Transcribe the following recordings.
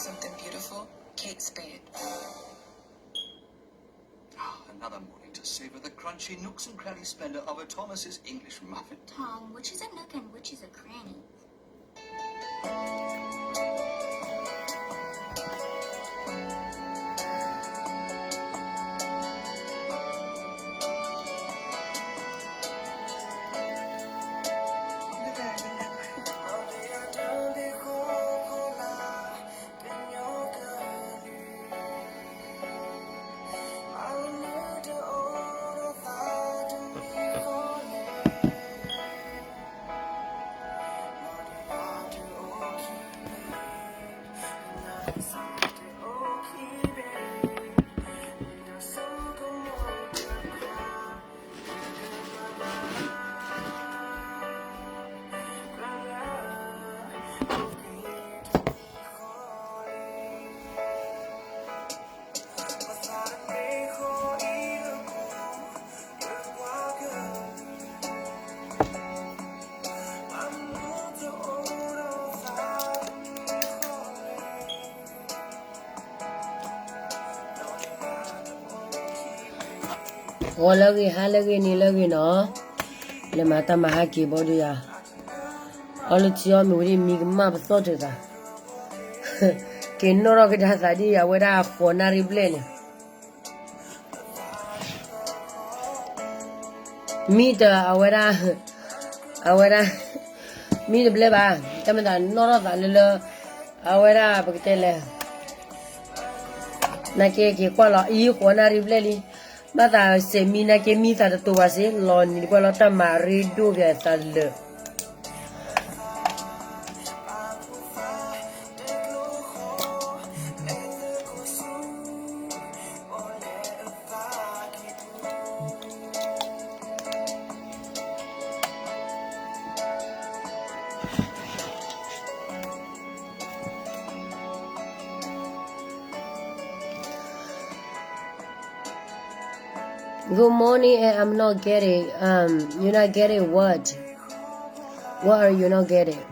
Something beautiful, Kate Spade. Ah, another morning to savor the crunchy nooks and cranny splendor of a Thomas's English muffin. Tom, which is a nook and which is a cranny?ဂီၤလၢအဂ့ၤ, ဟါလၢအဂ့ၤ, နံၤလၢအဂ့ၤနီၤ, လဲၤမၤတၢ်မၤဟါက့ၤဘီဒုယၤ, အီၣ်လုၢ်ထံအီၣ်မ့ၤဝံၤဒ် မံကမၣ်ပသီၣ်တၢ်သး, က့ၤနီၣ်ထီၣ်ကဒါသးဒ်အဝဲဒၣ်ဃိးနၣ်ရံၣ်ဘျဲၣ်န့ၣ် မံတၢ်အဝဲဒၣ်, အဝဲဒၣ်, မံတဘျဲၣ်ဘၣ်, တၢ်မ့ၢ်သးနီၣ်ထီၣ်သးလၢလၢ, အဝဲဒၣ်ပကတဲလဲၣ်, နာ်က့က့ၤကွၢ်လီၤ အံၤဃိးနၣ်ရံၣ်ဘျဲၣ်လံ, ဘၣ်သးစဲးမံနာ်က့မံသးတတိၤဘၣ်စ့ၢ် လီၤနံၤတကွၢ်လီၤ တၢ်မၤရ့ဒိၣ်က့ၤအသးလၢာ် Good morning, and I'm not getting, um, you're not getting what? What are you not getting?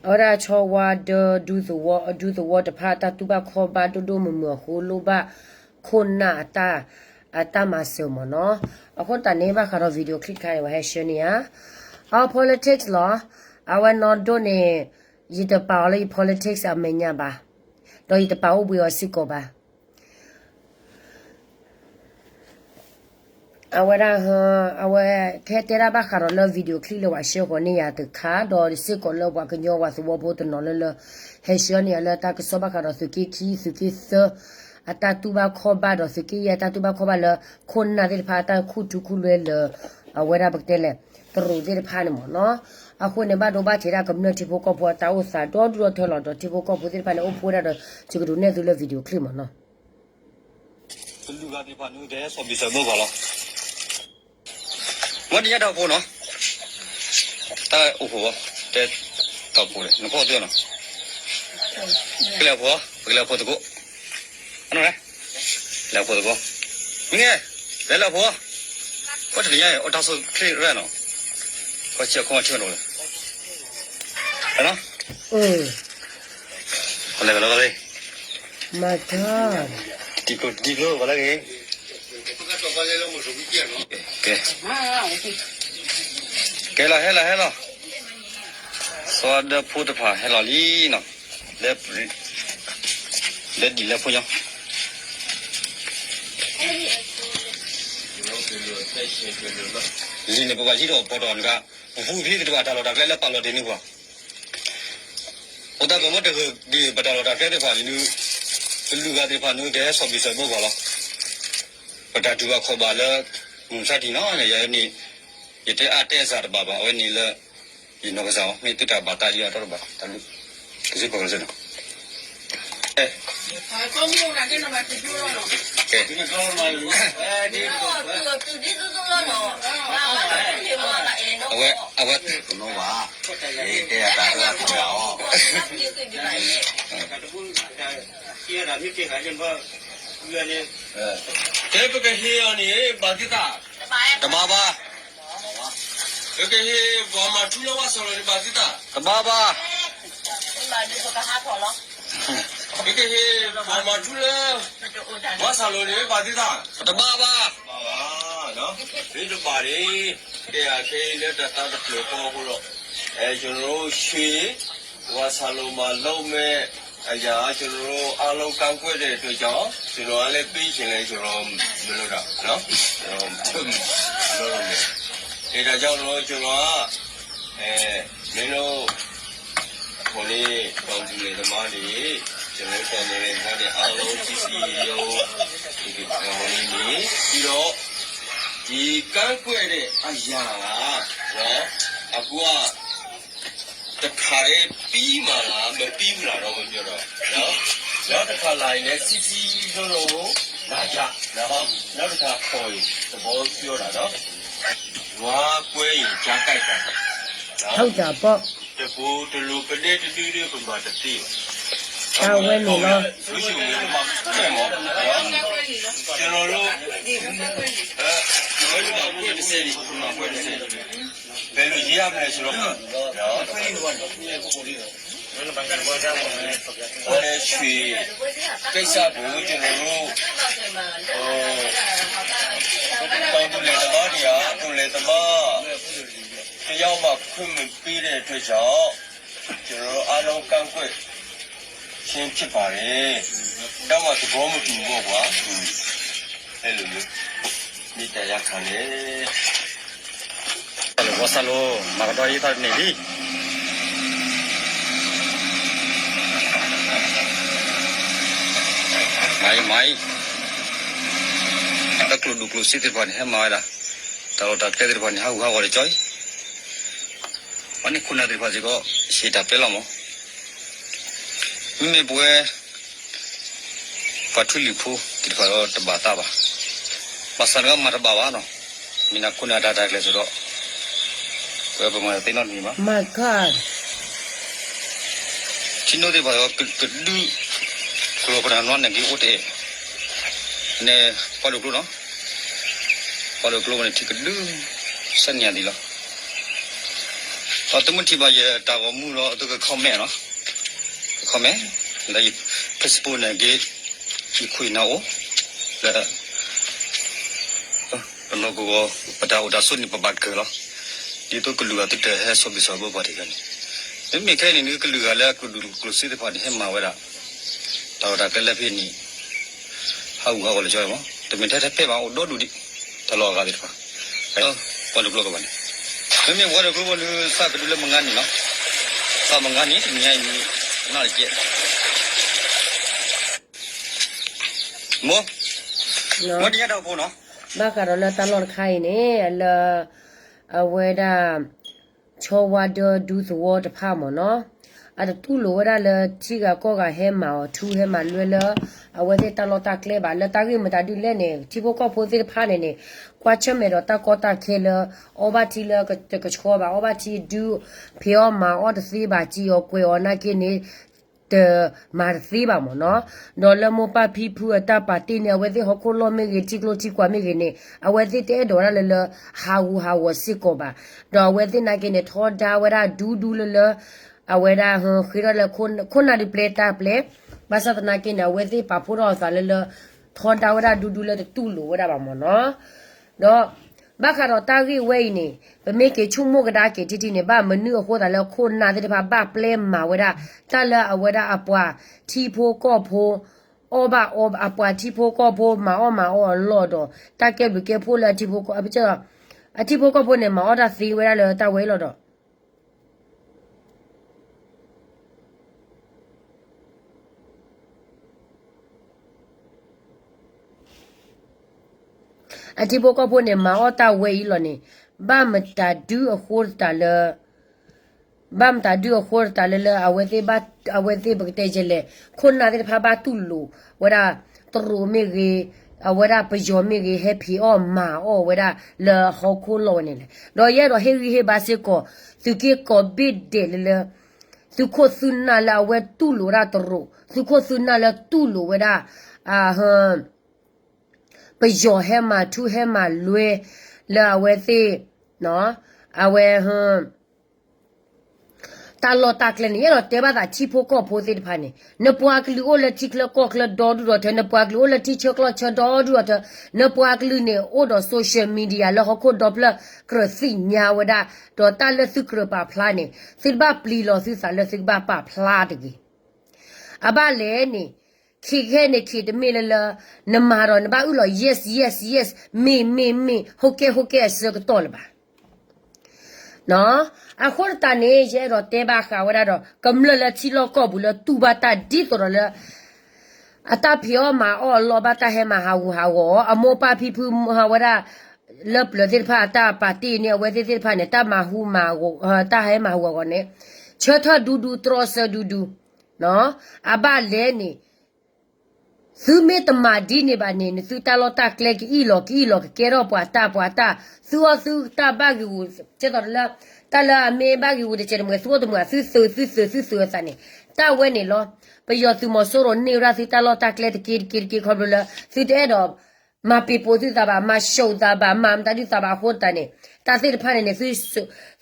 အဝဲဒၣ်ဆီဝါဒၢဒူသဝီ ဒူသဝီတဖၣ် တၢ်တူၢ်ဘၣ်ခီၣ်ဘၣ်ဒိၣ်ဒိၣ်မုၢ်မုၢ်အဃိ လိၣ်ဘၣ်ခိၣ်နၢ်အတၢ် အတၢ်မၤစၢၤမ့ၢ်နီၤ. အဃိသတးန့ၣ် ဘၣ်ဃးဒီး video clip တခါအံၤ ပဟဲဆှၢန့ၢ်ဧါ. အ politics လီၤ. အဝဲနီၢ်ဒိၣ်န့ၣ် ယတပာ်အီၤလၢယ politics အမဲာ်ညါဘၣ်, ဒီးယတပာ်အိၣ်ဘှံးအီၤစ့ၢ်ကီးဘၣ်. အဝဲဒၣ် အဝဲ ကဟဲတဲဒၣ်ဘၣ်ဃးဒီးလၢ video clip လၢပှၤဆှၢဃီၤန့ၢ်ယၤတခါ ဒီးစ့ၢ်ကီးလၢပှၤကညီပှၤသဝီဖိတနီၤလၢလၢ ဟဲဆှၢန့ၢ်ယၤလၢတၢ်ကစီၣ်ဘၣ်ဃးဒီးသုးက့ခံ သုးက့သၢ အတၢ်တူၢ်ဘၣ်ခီၣ်ဘၣ်ဒီးသုးက့ယဲၢ်အတၢ်တူၢ်ဘၣ်ခီၣ်ဘၣ်လၢ ခိၣ်နၢ်သ့ၣ်တဖၣ်အတၢ်ခူၣ်ထူခူၣ်လွဲလၢ အဝဲဒၣ်ပကတဲလဲၣ် တရူးသ့ၣ်တဖၣ်န့ၣ်မ့ၢ်နီၤ. အဃိန့ၣ် ဘၣ်ဒိဘၣ်ထံးဒၣ်ကမျၢၢ်ထံဖိကီၢ်ဖိအတၢ်အိၣ်သးဒီဒူၣ်ဒီထၢလီၤ ဒီးထံဖိကီၢ်ဖိသ့ၣ်တဖၣ်န့ၣ် အိၣ်ဖှိၣ်ဝဲဒၣ်ဒီး ယကဒုးနဲၣ်သုလၢ video clip မ့ၢ်နီၤ. ကလုာ်ဂၤသ့ၣ်တဖၣ်န့ၣ် ကဟဲဆီၣ်ဘံၣ်ဆီၣ်ဘၢပှၤလီၤ. ဝဲတညါတၢ်အိၣ်ဖှိၣ်နီၤ, တၢ်အိၣ်ဖှိၣ်ဘၣ်, တဲ တၢ်အိၣ်ဖှိၣ်န့ၣ် နဖီၣ်သုနီၤ, ပကလဲၤအိၣ်ဖှိၣ်, ပကလဲၤအိၣ်ဖှိၣ်သကိး, အနီၢ်လဲၣ်, လဲၤအိၣ်ဖှိၣ်သကိး, မ့ၢ်ဂ့ၤ, လဲၤလဲၤအိၣ်ဖှိၣ်, အိၣ်တနံၤညါအံၤ အိၣ်တၢ်ဆိၣ်ချ့ရဲၣ်နီၤ, ခီဆံးခီဆံးနီၤ, လဲၤလီၤ, လဲၤလီၤ, တံၤကျိၤတံၤကျိၤ ပှၤလၢဂ့ၤ ကဲ, ကဲလီၤ ဟဲလီၤ ဟဲလီၤ, စီၤဒၢဖိတဖၣ်ဟဲလီၤလံနီၤ, လၢ လၢဒ်လဲၣ်ဖိညီ, လံန့ၣ် ပဘၣ်ဟံးထီၣ်ပီၤထီၣ်န့ၣ်ကါ, ပပူၤဖဲသ့ၣ်တဖၣ်တၢ်လီၢ်တၢ်ကျဲလၢပာ်လီၤတ့ၢ်န့ၢ်ပှၤ အိၣ်တၢ်ပမ့ၢ်တဂ့ၤဒ်ပတၢ်လီၢ်တၢ်ကျဲသ့ၣ်တဖၣ်န့ၣ်ဒုး, ကလုာ်ဂၤသ့ၣ်တဖၣ်န့ၣ် ကဟဲဆီၣ်ဘံၣ်ဆီၣ်ဘၢပှၤလီၤ. ပတၢ်တူၢ်ဘၣ်ခီၣ်ဘၣ်လၢ မုၢ်မဆါတနံၤနီၤ ယၤန့ၣ် ယတဲအါတဲစှၤတဘၣ်ဘၣ် အဝဲန့ၣ်လၢ ယနီၢ်ကစၢ်အီၤ မ့ၢ်သုတၢ်ဘၣ်တၢ်ယံၤအါထီၣ်တဘၣ် တၢ်လၢ ကစၢ်ပှၤကစၢ်နီၤ ကဲ အဝဲ အဝဲ ကနီဘၣ် ယတဲယတၢ်လၢအခိၣ်ယၤအီၤ တဲပကဟ့ၣ်အီၤန့ၣ် ဘၣ်သ့ၣ်သၣ် တဘၣ်ဘၣ် ပကဟ့ၣ်ပှၤမၤထူလၢဝၣ်စီၤလီၤန့ၣ် ဘၣ်သ့ၣ်သၣ် တဘၣ်ဘၣ် ပကဟ့ၣ်ပှၤမၤထူလၢ ဝၣ်စီၤလီၤန့ၣ် ဘၣ်သ့ၣ်သၣ် တဘၣ်ဘၣ် မ့ၢ်တဘၣ်န့ၣ် ကဲအခဲအံၤလၢတၢ်သးတဖျၢၣ်ဃီအဃိဒီး ကျွန်တော်တို့ ရွှေ ဝါဆာလိုမှာ လုပ်မဲ့အရာ ကျွန်တော်တို့ အားလုံး ကန့်ကွက်တဲ့အတွက်ကြောင့် ကျွန်တော်ကလည်း ပေးချင်လည်း ကျွန်တော် မလုပ်တာ နော်။ ကျွန်တော် မလုပ်တော့ဘူး။ အဲဒါကြောင့်တော့ ကျွန်တော်က အဲ မင်းတို့ ဟိုနေ့ တောင်သူလယ်သမားတွေ ကျွန်တော်တို့ တောင်သူလယ်သမားတွေ အားလုံး စည်းစည်းရုံးရုံး ဟိုနေ့နေ ပြီးတော့ ဒီကန့်ကွက်တဲ့အရာက နော် အခုက တခါတည်းပြီးမှာလား မပြီးဘူးလားတော့ မပြောတော့ဘူးနော်။ နောက်တစ်ခါလာရင်လည်း စည်းစည်းရုံးရုံးလာကြနော်။ နောက်တစ်ခါခေါ်ရင် သဘောပြောတာနော်။ နွားကွဲရင် ဓားကိုက်တာနော်။ ဟုတ်တာပေါ့။ တပိုးတလို ပဒဲတဒုဒု ပမၤတသ့ဘၣ်။ တၢ်ဝဲန့ၣ်လီၤ။ လူ့ရှုံးမျိုး ပမၤကွဲ့မးနော်။ ကျွန်တော်တို့ အဲ ကျွန်တော်တို့ ပမၤကွဲ့တစဲး ပမၤကွဲ့တစဲး ဘယ်လိုရေးရမလဲဆိုတော့ နော် ဟိုးရွှေကိစ္စကို ကျွန်တော်တို့ ဟိုး တောင်သူလယ်သမားတွေက တောင်သူလယ်သမား တယောက်မှ ခွင့်မပေးတဲ့အတွက်ကြောင့် ကျွန်တော်တို့ အားလုံး ကန့်ကွက် ချင်းဖြစ်ပါတယ်။ တော့မှ သဘောမတူဘူးပေါ့ကွာ။ အဲ့လိုမျိုး မေတ္တာရပ်ခံတယ်။ ဝါဆာလို မၤကဒီးယသးတန့ၢ်လံ မၤအံၤ မၤအံၤ တၢ်ကျိၣ်ဒူၣ်ကျိၣ်စ့သ့ၣ်တဖၣ်န့ၣ် ဟဲမၤဝဲဒၣ် တၢ်လီၢ်တၢ်ကျဲသ့ၣ်တဖၣ်န့ၣ် ဟးဂူာ်ဟးဂီၤတကၠီအံၤ ပှၤန့ၣ်ခိၣ်နၢ်သ့ၣ်တဖၣ်စ့ၢ်ကီး ရှဲတၢ်ပဲလီၤမး မ့မ့ၢ်ပဝဲ ပှၤထူလံၤဖိသ့ၣ်တဖၣ်ဒီးတဘၣ်သးဘၣ်. ဘၣ်ဆၣ်န့ၣ်မၤတဘၣ်ဘၣ်နီၤ. မ့ၢ်နခိၣ်နၢ်တၢ်တၢ်ကျဲၤစ့ၢ်ဒီး ပဝဲပမၤတသ့နီတမံၤဘၣ်. ထံနိသ့ၣ်တဖၣ်ဒီးကဒု ကျိၤပနၢ်နွါန့ၣ်က့ၤအိၣ်တအဲၣ် န့ၣ် ပှၤဒိၣ်ကျိနီၤ. ပှၤဒိၣ်ကျိန့ၣ်ထံကဒု စဲညါဒံးလီၤ. သုမ့ၢ်ထံၣ်ဘၣ်ယတၢ်ဂီၤမူဒီး သုက comment နီၤ, comment လၢယ Facebook န့ၣ်ဂ့ၤ, ယခွံနၤအိၣ်လၢ ပလီၢ်ကဝီၤ ပတၢ်အိၣ်တၢ်ဆိးန့ၣ် ပဘၣ်ကၢၤလီၤ. ဒ်သိးကလုာ်ဂၤသုတဟဲဆီၣ်ဘံၣ်ဆီၣ်ဘၢပှၤတဂ့ၤန့ၣ်, မ့မ့ၢ်ခဲအံၤန့ၣ် ကလုာ်ဂၤလၢအကဒူၣ်ကျိၤစ့သ့ၣ်တဖၣ်န့ၣ် ဟဲမၤဝဲဒၣ် တၢ်အိၣ်တၢ်ကျဲလၢဖဲန့ၣ် ဟးဂူာ်ဟးဂီၤလၢာ်ကၠီမး, တမ့ၢ်ထဲထဲဖဲဘၣ် အိၣ်ဒီဒူၣ်ဒံး တၢ်လီၢ်အဂၤသ့ၣ်တဖၣ်, ပှၤတကျိၤကဘၣ်န့ၣ်, မ့မ့ၢ်ပှၤတကျိၤဘၣ်န့ၣ် သးကဒုလၢမုၢ်ဂၤနံၤနီၤ, သးမုၢ်ဂၤနံၤ တနံၤညါအံၤ နၢ်တကဲး မိၢ်, မိၢ်တညါတၢ်အိၣ်ဖှိၣ်နီၤ, ဘၣ်ဃးဒီးလၢတၢ်လီၢ်တခါအံၤန့ၣ် လၢ အဝဲဒၣ် ဆီဝါဒၢဒူသဝီတဖၣ်မ့ၢ်နီၤ, အတတူၢ်လိာ်ဝဲဒၣ်လၢထံဂၤကီၢ်ဂၤဟဲမၤအီၤ ထူဟဲမၤလွဲလၢ အဝဲသ့ၣ်တၢ်လီၢ်တၢ်ကျဲဘၣ်, လၢတၢ်ဂ့ၢ်မတၤဒုလဲၣ်န့ၣ် ထံဖိကီၢ်ဖိသ့ၣ်တဖၣ်န့ၣ်န့ၣ် ကွၢ်ဆၢၣ်မဲာ်ဒီးတၢ်ကီတၢ်ခဲလၢ အီၣ်ဘၣ်ထံလၢတကဆှီဘၣ်, အီၣ်ဘၣ်ထံဒု ဖံးအီၣ်မၤအီၣ်တသ့ဘၣ်, စံၣ်အီၣ်ကွဲးအီၣ်နာ်က့န့ၣ် တမၤတသ့ဘၣ်မ့ၢ်နီၤ, ဒီးလၢမိၢ်ပၢ်ဖံဖုအတၢ်ပာ်တ့ၢ်န့ၣ် အဝဲသ့ၣ်ဟီၣ်ခိၣ်လီၢ်မ့ၢ်ဂ့ၤ ထံကျိထံကွာ်မ့ၢ်ဂ့ၤန့ၣ် အဝဲသ့ၣ်တအဲၣ်ဒိးဝဲဒၣ်လၢလၢ ဟးဂူာ်ဟးဂီၤစ့ၢ်ကီးဘၣ်, ဒီးအဝဲသ့ၣ်နာ်က့န့ၣ် ထီဒါဝဲဒၣ်ဒူဒူလၢလၢ အဝဲဒၣ်ဃ့ထီၣ်လၢ ခိၣ်နၢ်ဒုးပျဲတၢ်ပျဲ, ဘၣ်ဆၣ်သနာ်က့န့ၣ် အဝဲသ့ၣ်ပာ်ဖှိၣ်ထီၣ်အသးလၢလၢ ထီဒါဝဲဒၣ်ဒူဒူလၢတတူၢ်လိာ်ဝဲဒၣ်ဘၣ်မ့ၢ်နီၤ, ဒီး ဘၣ်ဃးဒီးတၢ်ဂ့ၢ်ဝဲအံၤန့ၣ် ပမ့ၢ်က့ၤဆိကမိၣ်ကဒါက့ၤထံထံန့ၣ် ဘၣ်မနုၤအဃိသတးလၢခိၣ်နၢ်သ့ၣ်တဖၣ်ဘၣ်ပျဲမၤဝဲဒၣ် တၢ်လၢအဝဲဒၣ်အပှၤထံဖိကီၢ်ဖိ အီၣ်ဘၣ်အီ အပှၤထံဖိကီၢ်ဖိမၤအီၣ်မၤအီအလီၢ်ဒီး တၢ်ကဲဘျုးကဲဖှိၣ်လၢအထံဖိကီၢ် အထံဖိကီၢ်ဖိန့ၣ် မၤအီၣ်တၢ်သ့ဝဲဒၣ်လၢတၢ်ဝဲအလီၢ်ဒီး အထံဖိကီၢ်ဖိန့ၣ် မၤအီၣ်တၢ်ဝဲအံၤလီၤန့ၣ် ဘၣ်မတၤဒုအဃိသတးလၢ ဘၣ်မတၤဒုအဃိသတးလၢလၢ အဝဲသ့ၣ်ဘၣ် အဝဲသ့ၣ်ပကတဲယဲလဲၣ် ခိၣ်နၢ်သ့ၣ်တဖၣ်ဘၣ်တူၢ်လိာ်ဝဲဒၣ် တရူးမ့ၢ်ဂ့ၤ အဝဲဒၣ်ပယီၤမ့ၢ်ဂ့ၤ ဟဲဖံးအီၣ်မၤအီၣ်ဝဲဒၣ်လၢဟီၣ်ခိၣ်လီၢ်ဝဲန့ၣ်လဲၣ်. ဒီးယအဲၣ်ဒိးဟ့ၣ်ဂံၢ်ဟ့ၣ်ဘါစ့ၢ်ကီး သုးက့ကိးဘ့ၣ်ဒဲးလၢလၢ သုးခိၣ်သုးနၢ်လၢအဝဲတူၢ်လိာ်ဝဲဒၣ်တရူး သုးခိၣ်သုးနၢ်လၢတူၢ်လိာ်ဝဲဒၣ် ပယီၤဟဲမၤထူဟဲမၤလွဲ လၢအဝဲသ့ၣ် အဝဲ တၢ်လီၢ်တၢ်ကျဲန့ၣ် ယအဲၣ်ဒိးတဲဘၣ်သးထံဖိကီၢ်ဖိသ့ၣ်တဖၣ်န့ၣ် နပှၤကလုာ်အိၣ်လၢထံချၢကီၢ်ချၢဒီဒူၣ်ဒီထၢ နပှၤကလုာ်အိၣ်လၢထံဆၢကီၢ်ဆၢဒီဒူၣ်ဒီထၢ နပှၤကလုာ်န့ၣ် အိၣ်ဒီး social media လၢဟီၣ်ခိၣ်ဒီဖျၢၣ်ကြၢးသ့ၣ်ညါဝဲဒၣ် ဒီးတၢ်လၢသုကြၢးပာ်ဖျါန့ၣ် သုတဘၣ်ပျံၤလီၤသုသးလၢသုကဘၣ်ပာ်ဖျါတဂ့ၤ. အဘၣ်လဲၣ်န့ၣ် ခ့ခဲန့ၣ်ခ့တမ့ၢ်လၢလၢ နမၤဒီးနဘၣ်အုၣ်လီၤ yes yes yes မ့ၢ်မ့ၢ်မ့ၢ် ဟုတ်ကဲ့ဟုတ်ကဲ့ အဆၢကတီၢ်လၢၤဘၣ်. အဃိသတးန့ၣ် ယအဲၣ်ဒိးတဲဘၣ်ဃးဝဲဒၣ်ဒီး ကမျၢၢ်လၢထံလီၢ်ကီၢ်ပူၤလၢတူၢ်ဘၣ်တၢ်ဒ်သိးဒီးလၢ အတၢ်ဖံးအီၣ်မၤအီၣ်အလီၢ်ဘၣ်တၢ်ဟဲမၤဟးဂူာ်ဟးဂီၤအီၤ အမိၢ်ပၢ်ဖံဖုမၤဝဲဒၣ် လၢပျၢၤသ့ၣ်တဖၣ်အတၢ်ပာ်တ့ၢ်န့ၢ် အဝဲသ့ၣ်သ့ၣ်တဖၣ်န့ၣ် တၢ်မၤဟူမၤဂီၤ တၢ်ဟဲမၤဟူးဂီၤန့ၣ် ဆၢထၢၣ်ဒူဒူတြီဆၢဒူဒူ အဘၣ်လဲၣ်န့ၣ် သုမ့ၢ်တမၤဒ်န့ၣ်ဘၣ်န့ၣ် နသုတၢ်လီၢ်တၢ်ကျဲကအံၣ်လီၤကအံၣ်လီၤ ကကဲထီၣ်ပှၤတၢ်ပှၤတၢ် သုအီၣ်သုတၢ်ဘၣ်ဂ့ၤဂူာ် ကဲသိးလၢ တၢ်လၢအမ့ၢ်ဘၣ်ဂ့ၤဂူာ်တကဲးတမှဲၤ သုအိၣ်တမှဲၤ သုသုသုသုသုအသးန့ၣ် တၢ်ဝဲန့ၣ်လီၤ. ပယီၤသုးမီၤစိရိၤန့ၢ်ဝဲဒၣ်သုတၢ်လီၢ်တၢ်ကျဲတက့တက့တက့ခီဖျိလၢ သုတအဲၣ်ဒိး မၤပ့ၤပိာ်သုသးဘၣ် မၤၡိးသးဘၣ် မၤမတၤဒုးသးဘၣ်အဃိသတးန့ၣ် တၢ်သ့ၣ်တဖၣ်န့ၣ်န့ၣ် သု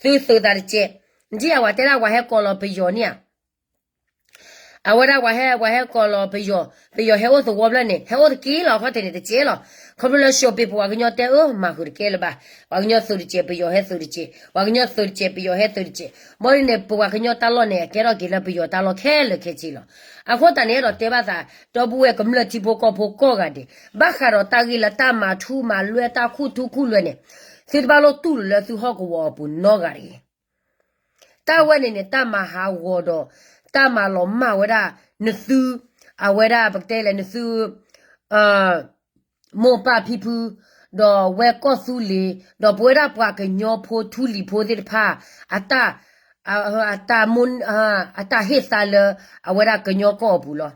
သုးသးတကဲး နထံၣ်ဧါ ပှၤတဲဒၣ်ပှၤဟဲကိးလီၤပယီၤန့ၣ်ဧါ အဝဲဒၣ်ပှၤဟဲ ပှၤဟဲကိးလီၤပယီၤ ပယီၤဟဲအိၣ်သဝီဖျၢၣ်န့ၣ် ဟဲအိၣ်တက့ၢ်လီၤ ခီၣ်ထံးန့ၣ်တကဲးလီၤ. ခီဖျိလၢ ၡိၣ်ပ့ၤပိာ် ပှၤကညီတဲအၢ မၤဃုာ်တကဲလၢၤဘၣ်. ပှၤကညီသုးတကဲး ပယီၤဟဲသုးတကဲး ပှၤကညီသုးတကဲး ပယီၤဟဲသုးတကဲး ဘၣ်ဒ်န့ၣ် ပပှၤကညီတၢ်လီၢ်န့ၣ် အကဲထီၣ်က့ၤလၢပယီၤတၢ်လီၢ်ခဲလၢာ်ခဲဆ့လီၤ. အဃိသတးန့ၣ် အဲၣ်ဒိးတဲဘၣ်သး ဒီပုၢ်ဝဲၢ်ကမျၢၢ်ထံဖိကီၢ်ဖိကိးဂၤဒဲး ဘၣ်ဃးဒီးတၢ်ဂ့ၢ်လၢတၢ်မၤထူမၤလွဲတၢ်ခူၣ်ထူခူၣ်လွဲန့ၣ် သုတဘၣ်လိၣ်တူၢ်လိာ်လၢသုဟီၣ်ကဝီၤအပူၤနီတဂၤတဂ့ၤ တၢ်ဝဲန့ၣ်န့ၣ် တၢ်မၤဟးဂီၤဒီး တၢ်မၤလီၤမၢ်ဝဲဒၣ် နသု အဝဲဒၣ်ပကတဲလဲၣ် နသု မိၢ်ပၢ်ဖံဖု ဒီးဝဲကီၢ်သူလ့ၤ ဒီးပဝဲဒၣ်ပှၤကညီဖိထူလံၤဖိသ့ၣ်တဖၣ် အတၢ် အတၢ်မ အတၢ်ဟ့ၣ်သါလၢ အဝဲဒၣ်ကညီကီၢ်အပူၤလီ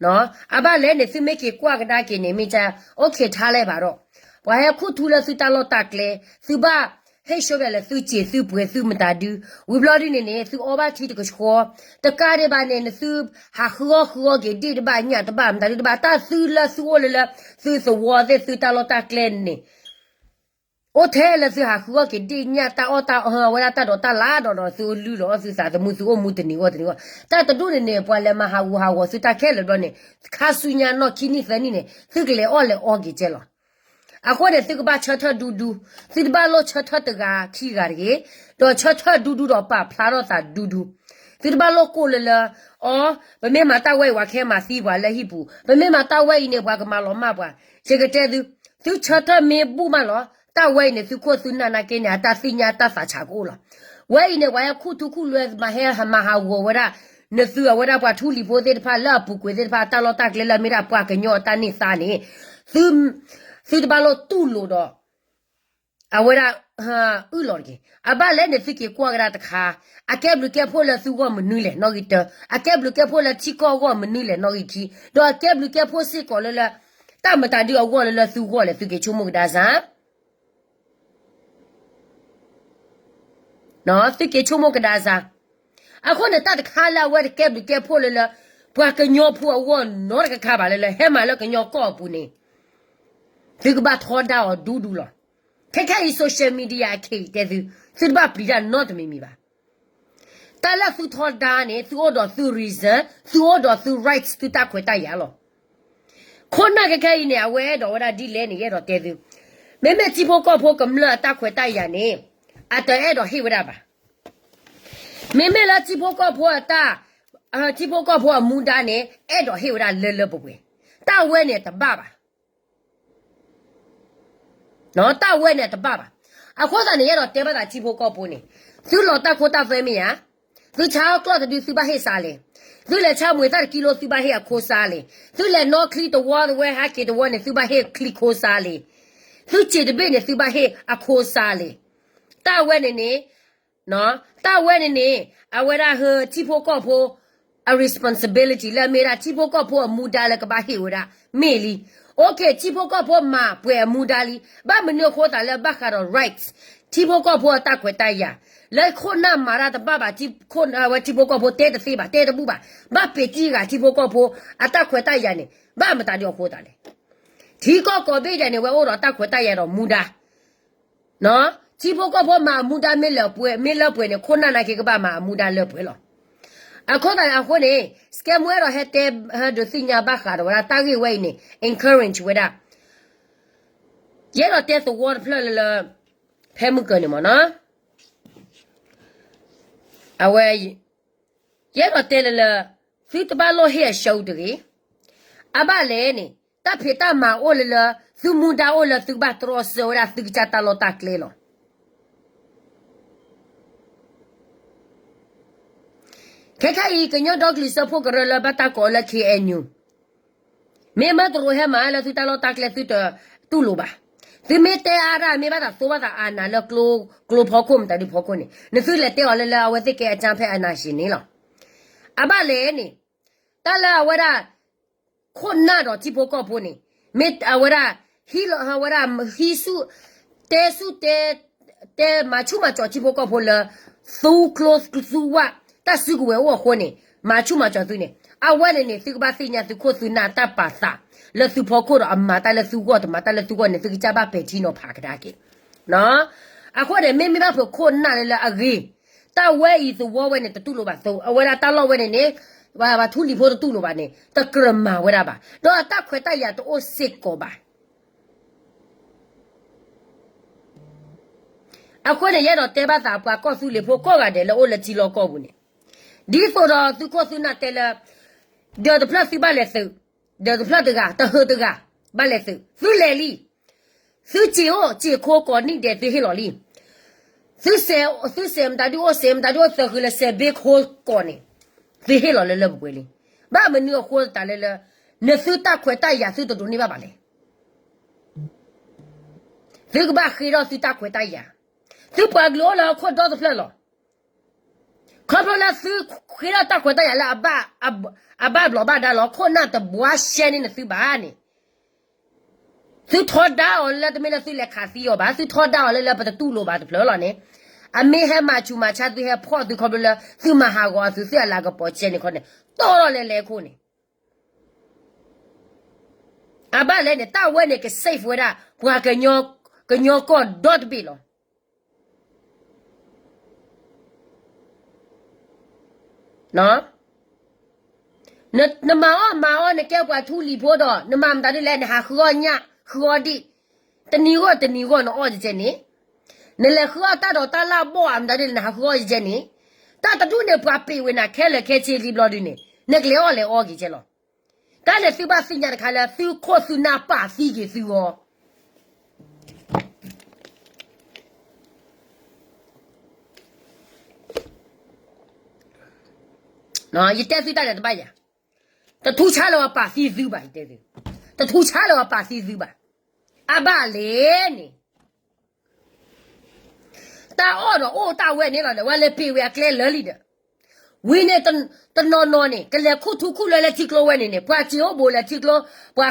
ၤ. အဘၣ်လဲၣ်န့ၣ် သုမ့ၢ်က့ၤကွၢ်ကဒါက့ၤန့ၣ် မ့ၢ်က အိၣ်ခ့ထါလဲၣ်ဘၣ်ဒီး ပှၤဟဲခူၣ်ထူလၢသုတၢ်လီၢ်တၢ်ကျဲ သုဘၣ်ဟ့ၣ်ဆိဘၣ်လၢသုစ့ၤသုပှ့ၤသုမတၤဒု ဝံၤဘျီဒ်န့ၣ်န့ၣ် သုအီၣ်ဘၣ်ထံတကဆှီ တကးဒံးဘၣ်န့ၣ် နသုဟးဃုအီၣ်ဃုအီက့ၤဒ့ၣ်တဘၣ်ညၣ်တဘၣ်မတၤဒုတဘၣ် တၢ်သုလၢသုအိၣ်လၢလၢ သုသဝီသ့ၣ်သုတၢ်လီၢ်တၢ်ကျဲန့ၣ် အိၣ်ထဲလၢသုဟးဃုအီၣ်က့ၤဒ့ၣ်ညၣ်တၢ်အီၣ်တၢ်အီ အဝဲဒၣ်တၢ်ဒိးတၢ်လၢ်ဒီးဒီးသုအိၣ်လုၢ်လီၤအီၣ်သုသးသမူ သုအိၣ်မူတနံၤဂီၢ်တနံၤဂီၢ် တၢ်တဒူၣ်န့ၣ်န့ၣ် ပှၤလဲၤမၤဟးဂူာ်ဟးဂီၤသုတၢ်ခဲလၢာ်ဘျီန့ၣ် ခါဆူညါနီၢ်ခံနံၣ်သၢနံၣ်န့ၣ် သုကလဲၤအီၣ်လဲၤအီက့ၤကဲလီၤ. အဃိန့ၣ် သုကဘၣ်ဆၢထၢၣ်ဒူဒူ, သုတဘၣ်လိၣ်ဆၢထၢၣ်တဂၤခံဂၤတဂ့ၤ, ဒီးဆၢထၢၣ်ဒူဒူဒီးပာ်ဖျါထီၣ်သးဒူဒူ, သုတဘၣ်လိၣ်ကိၢ်လၢလၢ အီ, ပမ့ၢ်မၤတၢ်ဝဲအံၤ ပှၤကဟဲမၤသံပှၤလၢဟံၣ်ပူၤ, ပမ့ၢ်မၤတၢ်ဝဲအံၤန့ၣ် ပှၤကမၤလီၤမၢ်ပှၤ, ယကတဲသု, သုဆၢထၢၣ်မ့ၢ်ဘူၣ်မးလီၤ, တၢ်ဝဲအံၤန့ၣ် သုခိၣ်သုနၢ်နာ်က့န့ၣ် အတၢ်သ့ၣ်ညါတၢ်သးဆးကအိၣ်လီၤ. ဝဲအံၤန့ၣ် ပှၤဟဲခူၣ်ထူခူၣ်လွဲမၤဟဲမၤဟးဂီၤဝဲဒၣ် နသုအဝဲဒၣ်ပှၤထူလံၤဖိသ့ၣ်တဖၣ်လၢအပူၤကွံာ်သ့ၣ်တဖၣ် တၢ်လီၢ်တၢ်ကျဲလၢအမ့ၢ်ဒၣ်ပှၤကညီအတၢ်န့ၢ်သါန့ၣ်, သုတဘၣ်လိၣ်တူၢ်လိာ်ဒီး အဝဲဒၣ် အုၣ်လီၤတက့ၢ်. အဘၣ်လဲၣ်န့ၣ် သုက့ၤကွၢ်ကဒါတခါ, အကဲဘျုးကဲဖှိၣ်လၢသုဂီၢ်မနုၤလဲၣ်နီၣ်ဂံၢ်တၢ, အကဲဘျုးကဲဖှိၣ်လၢထံကီၢ်အဂီၢ်မနုၤလဲၣ်နီၣ်ဂံၢ်ခံ, ဒီးအကဲဘျုးကဲဖှိၣ်စ့ၢ်ကီးလၢလၢ တၢ်မတၤဒုအဂီၢ်လၢလၢသုဂီၢ်လဲၣ် သုက့ၤဆိကမိၣ်ကဒါစၢ် သုက့ၤဆိကမိၣ်ကဒါစၢ်. အဃိန့ၣ် တၢ်တခါလၢအဝဲတကဲဘျုးကဲဖှိၣ်လၢလၢ ပှၤကညီဖိအဂီၢ်နီတကခါဘၣ်လၢလၢ ဟဲမၤလၢကညီကီၢ်အပူၤန့ၣ် သုကဘၣ်ထီဒါအီၤဒူဒူလီၤ. ခဲခဲအံၤ social media အခ့အံၤတဲသု, သုတဘၣ်ပျံၤတၢ်နီတမံၤမံၤဘၣ်. တၢ်လၢသုထီဒါန့ၣ် သုအိၣ်ဒီးသု reason, သုအိၣ်ဒီးသု rights, သုတၢ်ခွဲးတၢ်ယာ်လီၤ. ခိၣ်နၢ်ခဲခဲအံၤန့ၣ် အဝဲအဲၣ်ဒိးဝဲဒၣ်ဒ်လဲၣ်န့ၣ် ယအဲၣ်ဒိးတဲသု, မ့မ့ၢ်ထံဖိကီၢ်ဖိကမျၢၢ်အတၢ်ခွဲးတၢ်ယာ်န့ၣ် အတအဲၣ်ဒိးဟ့ၣ်ဝဲဒၣ်ဘၣ်. မ့မ့ၢ်လၢထံဖိကီၢ်ဖိအတၢ်, ထံဖိကီၢ်ဖိအမူဒါန့ၣ် အဲၣ်ဒိးဟ့ၣ်ဝဲဒၣ်လၢလၢပှဲၤပှဲၤ, တၢ်ဝဲန့ၣ်တဘၣ်ဘၣ်. တၢ်ဝဲန့ၣ်တဘၣ်ဘၣ်. အဃိသတးန့ၣ် ယအဲၣ်ဒိးတဲဘၣ်သးထံဖိကီၢ်ဖိန့ၣ်, သုလီၤတၢ်ခိတၢ်သွဲမ့ၢ်ဧါ, သုဆါအီၣ်ကျီၢ်တဒု သုဘၣ်ဟ့ၣ်စါလဲၣ်, သုလဲၤဆါမွဲၤသၣ်တကံလိ သုဘၣ်ဟ့ၣ်အခိစါလဲၣ်, သုလဲၤနီၣ်ချံတဝီတဝဲ ဟးက့ၤတဝီန့ၣ် သုဘၣ်ဟ့ၣ်ချံခိစါလဲၣ်, သုစံာ်တဘ့ၣ်န့ၣ် သုဘၣ်ဟ့ၣ်အခိစါလဲၣ်. တၢ်ဝဲန့ၣ်န့ၣ် တၢ်ဝဲန့ၣ်န့ၣ် အဝဲဒၣ်ဟၢထံဖိကီၢ်ဖိ အ responsibility လၢအမ့ၢ်ဒၣ်ထံဖိကီၢ်ဖိအမူဒါလၢကဘၣ်ဟ့ၣ်ဝဲဒၣ် မ့ၢ်လံ. Okay, ထံဖိကီၢ်ဖိမၤပှဲၤအမူဒါလံ. ဘၣ်မနုၤအဃိသတးလၢဘၣ်ဃးဒီး rights ထံဖိကီၢ်ဖိအတၢ်ခွဲးတၢ်ယာ်, လၢခိၣ်နၢ်မၤတၢ်တဘၣ်ဘၣ်, ဝဲထံဖိကီၢ်ဖိတဲတသ့ဘၣ်, တဲတဘူၣ်ဘၣ်, ဘၣ်ပဲာ်ထံဂၤထံဖိကီၢ်ဖိအတၢ်ခွဲးတၢ်ယာ်န့ၣ် ဘၣ်မတၤဒုအဃိသတးလဲၣ်. ထံကီၢ်ကိးဘ့ၣ်ဒဲးန့ၣ် ဝဲအိၣ်ဒီးတၢ်ခွဲးတၢ်ယာ်ဒီးမူဒါ ထံဖိကီၢ်ဖိမၤအမူဒါမ့ၢ်လၢပှဲၤ, မ့ၢ်လၢပှဲၤန့ၣ် ခိၣ်နၢ်နာ်က့ကဘၣ်မၤအမူဒါလၢပှဲၤလီၤ. အဃိသတးန့ၣ်အဃိန့ၣ် စကဲမူအဲၣ်ဒိးဟဲတဲ ဟဲဒုးသ့ၣ်ညါဘၣ်ဃးဒီးဝဲဒၣ်တၢ်ဂ့ၢ်ဝဲအံၤန့ၣ် encourage ဝဲဒၣ်, ယအဲၣ်ဒိးတဲသဝီတဖျၢၣ်လၢလၢ ဖဲမုၢ်ကၢၤန့ၣ်မ့ၢ်နီၤ, အဝဲ ယအဲၣ်ဒိးတဲလၢလၢ သုတဘၣ်လိၣ်ဟ့ၣ်အ show တဂ့ၤ. အဘၣ်လဲၣ်န့ၣ် တၢ်ဖံးတၢ်မၤအိၣ်လၢလၢ သုမူဒါအိၣ်လၢသုကဘၣ်တြီဆၢဝဲဒၣ် သုကစၢ်တၢ်လီၢ်တၢ်ကျဲလီၤ. ခဲခဲအံၤ ကညီဒီကလုာ်စၢဖှိၣ်ကရၢလၢဘၣ်တၢ်ကိးအီၤလၢ K N U မ့ၢ်မၢတရူးဟဲမၤလၢသုတၢ်လီၢ်တၢ်ကျဲ သုတတူၢ်လိာ်ဘၣ်. သုမ့ၢ်တဲအါဒၣ် မ့ၢ်ဘၣ်သးသိဘၣ်သးအနးလၢကျိ ကျိဖီခိၣ် မတၤဒုဖီခိၣ်န့ၣ် နသုလဲၤတဲအီၤလၢလၢ အဝဲသ့ၣ်ကဲအကြမ်းဖက်အာဏာရှင်န့ၣ်လီၤ. အဘၣ်လဲၣ်န့ၣ် တၢ်လၢအဝဲဒၣ် ခိၣ်နၢ်ဒီးထံဖိကီၢ်ဖိန့ၣ် မ့ၢ်အဝဲဒၣ် ဟံးလီၤ အဝဲဒၣ် ဟံးဆူၣ် တဲဆူၣ်တဲ တဲမၤဆူၣ်မၤစီၤထံဖိကီၢ်ဖိလၢ သူကျိသူဝၣ် တၢ်စုကဝဲၤအိၣ်အဃိန့ၣ် မၤဆူၣ်မၤစီၤသုန့ၣ် အဝဲန့ၣ်န့ၣ် သုကဘၣ်သ့ၣ်ညါသုခိၣ်သုနၢ်တၢ်ပာ်သးလၢသုဖီခိၣ်ဒီး အမၤတၢ်လၢသုဂီၢ် တမၤတၢ်လၢသုဂီၢ်န့ၣ် သုကစၢ်ဘၣ်ပဲာ်ထံနီၤဖးကဒါက့ၤ အဃိန့ၣ် မ့မ့ၢ်ဘၣ်ဖုးခိၣ်နၢ်လၢလၢအဂ့ၤ တၢ်ဝဲအံၤသဝီဝဲန့ၣ် တတူၢ်လိာ်ဘၣ်သ အဝဲဒၣ်တၢ်လီၢ်ဝဲန့ၣ်န့ၣ် ပှၤထူလံၤဖိတတူၢ်လိာ်ဘၣ်န့ၣ် တကြၢးမၤဝဲဒၣ်ဘၣ် ဒီးအတၢ်ခွဲးတၢ်ယာ်တအိၣ်စ့ၢ်ကီးဘၣ်. အဃိန့ၣ် ယအဲၣ်ဒိးတဲဘၣ်သးပှၤကီၢ်သူလ့ၤဖိကိးဂၤဒဲးလၢအိၣ်လၢထံလီၢ်ကီၢ်ပူၤန့ၣ် ဒ်သိးဒီးသုခိၣ်သုနၢ်တဲလၢ ဒၢးတဖျၢၣ်သုဘၣ်လဲၤသုး, ဒၢးတဖျၢၣ်တဂၤ တဟၢတဂၤ ဘၣ်လဲၤသုး သုလဲၤလံ. သုစ့ၤအိၣ်စ့ၤခိကိးနံၣ်ဒဲး သုဟ့ၣ်လီၤလံ. သုစဲး သုစဲးမတၤဒုအိၣ် စဲးမတၤဒုအိၣ် သၢဃုာ်လၢစဲးဘ့ခိကိးန့ၣ် သုဟ့ၣ်လီၤလၢလၢပှဲၤပှဲၤလံ. ဘၣ်မနုၤအဃိသတးလၢလၢ နသုတၢ်ခွဲးတၢ်ယာ်သုတဒိးန့ၢ်ဘၣ်ဘၣ်လဲၣ်. သုကဘၣ်ဃ့ထီၣ်သုတၢ်ခွဲးတၢ်ယာ်, သုပှၤကလုာ်အိၣ်လၢဟီၣ်ခိၣ်ဒီတဖျၢၣ်လီၤ. ခီဖျိလၢသုဃ့ထီၣ်တၢ်ခွဲးတၢ်ယာ်လၢအဘၣ် အဘၣ်ဘျီးဘၣ်ဒါလီၤ ခိၣ်နၢ်တဘှါရှဲန့ၢ်နသုဘၣ်န့ၣ် သုထီဒါအီၤလၢတမ့ၢ်လၢသုလဲၤခးသံအီၤဘၣ်, သုထီဒါအီၤလၢလၢပတတူၢ်လိာ်ဘၣ်တဖျၢၣ်လီၤန့ၣ်, အမ့ၢ်ဟဲမၤဆူးမၤဆါသု ဟဲဖီၣ်သုခီဖျိလၢ သုမၤဟးဂီၤအသု သုအလၤကပီၤကဲန့ၣ်ခီန့ၣ် တီၢ်ထီၣ်လဲၤလဲၤခိၣ်န့ၣ် အဘၣ်လဲၣ်န့ၣ် တၢ်ဝဲန့ၣ်က safe ဝဲဒၣ် ပှၤကညီ ကညီကီၢ်ဒီတဘ့ၣ်လီၤ. နမၤအီၣ်မၤအီ နကဲပှၤထူလံၤဖိဒီး နမၤမတၤဒ်လဲၣ် နဟးဃုအီၣ်ညၣ် ဃုအီၣ်ဒံၣ်, တနံၤဂီၢ်တနံၤဂီၢ်နအီၣ်ကဲန့ၣ်, နလဲၤဃုအီၣ်တၢ်ဒိးတၢ်လၢ်ဘီၣ်ဧါ မတၤဒ်လဲၣ် နဟးဃုအီၣ်ကဲန့ၣ်, တၢ်တဒူၣ်န့ၣ် ပှၤပ့ၤဝဲနၤခဲလၢာ်ခဲဆ့လံဘျီဒုန့ၣ် နကလဲၤအီၣ်လဲၤအီက့ၤကဲလီၤ. တၢ်န့ၣ်သုဘၣ်သ့ၣ်ညါတခါလၢ သုခိၣ်သုနၢ်ပာ်သံက့ၤသုဂီၢ် ယတဲသုတၢ်န့ၣ်တဘၣ်ယၤ, တထူဆါလၢၤပှၤပာ်သံသုဘၣ်, ယတဲသု, တထူဆါလၢၤပှၤပာ်သံသုဘၣ်. အဘၣ်လဲၣ်န့ၣ် တၢ်အီၣ်ဒီးအိၣ်တၢ်ဝဲန့ၣ်လီၤဒီး ဝဲလဲၤပ့ၤဝဲအကျဲလၢာ်လံဒီး, ဝံၤန့ၣ် တနီၤနီၤန့ၣ် ကလဲၤခူၣ်ထူခူၣ်လွဲလၢထံကျိဝဲန့ၣ်န့ၣ် ပှၤစ့အိၣ်ဘူးလၢထံကျိ, ပှၤ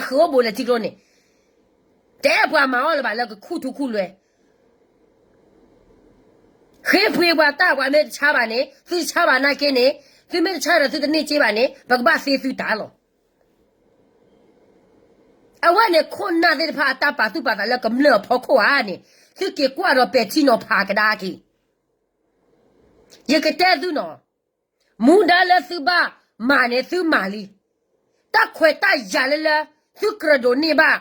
ဃုအိၣ်ဘူးလၢထံကျိန့ၣ် တအဲၣ်ပှၤမၤအီၣ်လၢၤဘၣ်လၢကခူၣ်ထူခူၣ်လွဲ, ဃ့ဖှ့ပှၤတၢ် ပှၤမ့ၢ်တဆါဘၣ်န့ၣ် သုတဆါဘၣ်နာ်က့န့ၣ်, သုမ့ၢ်တဆါဒီးသုတန့ၢ်စ့ဘၣ်န့ၣ် ပကဘၣ်သ့သုတၢ်လီၤ. အဝဲန့ၣ်ခိၣ်နၢ်သ့ၣ်တဖၣ်အတၢ်ပာ်သူၣ်ပာ်သးလၢကမျၢၢ်အဖီခိၣ်ဧါန့ၣ်, သုက့ၤကွၢ်ဒီးပဲာ်ထံနီၤဖးကဒါက့ၤ. ယကတဲသုနီၤ, မူဒါလၢသုဘၣ်မၤန့ၣ်သုမၤလံ. တၢ်ခွဲးတၢ်ယာ်လၢလၢ သုကြၢးဒိးန့ၢ်ဘၣ်,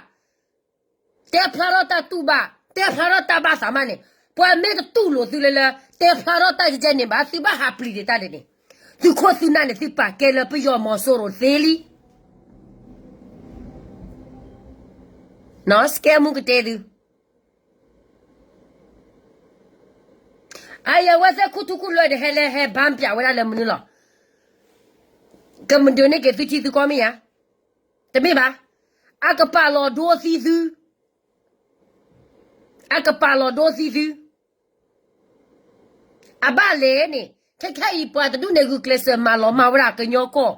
တဲဖျါထီၣ်တၢ်တူၢ်ဘၣ်, တဲဖျါထီၣ်တၢ်ဘၣ်သးမးန့ၣ်, ပှၤမ့ၢ်တတူၢ်လိာ်သုလၢလၢ တဲဖျါထီၣ်တၢ်ကကဲန့ၣ်ဘၣ် သုဘၣ်ဟးပျံၤတ့ၢ်တၢ်ဒ်န့ၣ်, သုခိၣ်သုနၢ်န့ၣ် သုပာ်ကဲလၢပယီၤမီၤစိရိၤသ့လံ. စကဲမူကတဲသု အအံၤအဝဲသ့ၣ်ခူၣ်ထူခူၣ်လွဲဒီး ဟဲလၢဟဲဘါပၠးဝဲဒၣ်လၢမနုၤလီၤ. ကမၤဒုးန့ၢ်က့ၤသုထံသုကီၢ်မ့ၢ်ဧါ, တမ့ၢ်ဘၣ်, အကပာ်လီၤဒိသံသု, အကပာ်လီၤဒိသံသု. အဘၣ်လဲၣ်န့ၣ် ခဲခဲအံၤပှၤတဒူၣ်န့ၣ် ဂုာ်ကျဲးစၢးမၤလီၤမၢ်ဝဲဒၣ်ကညီကီၢ်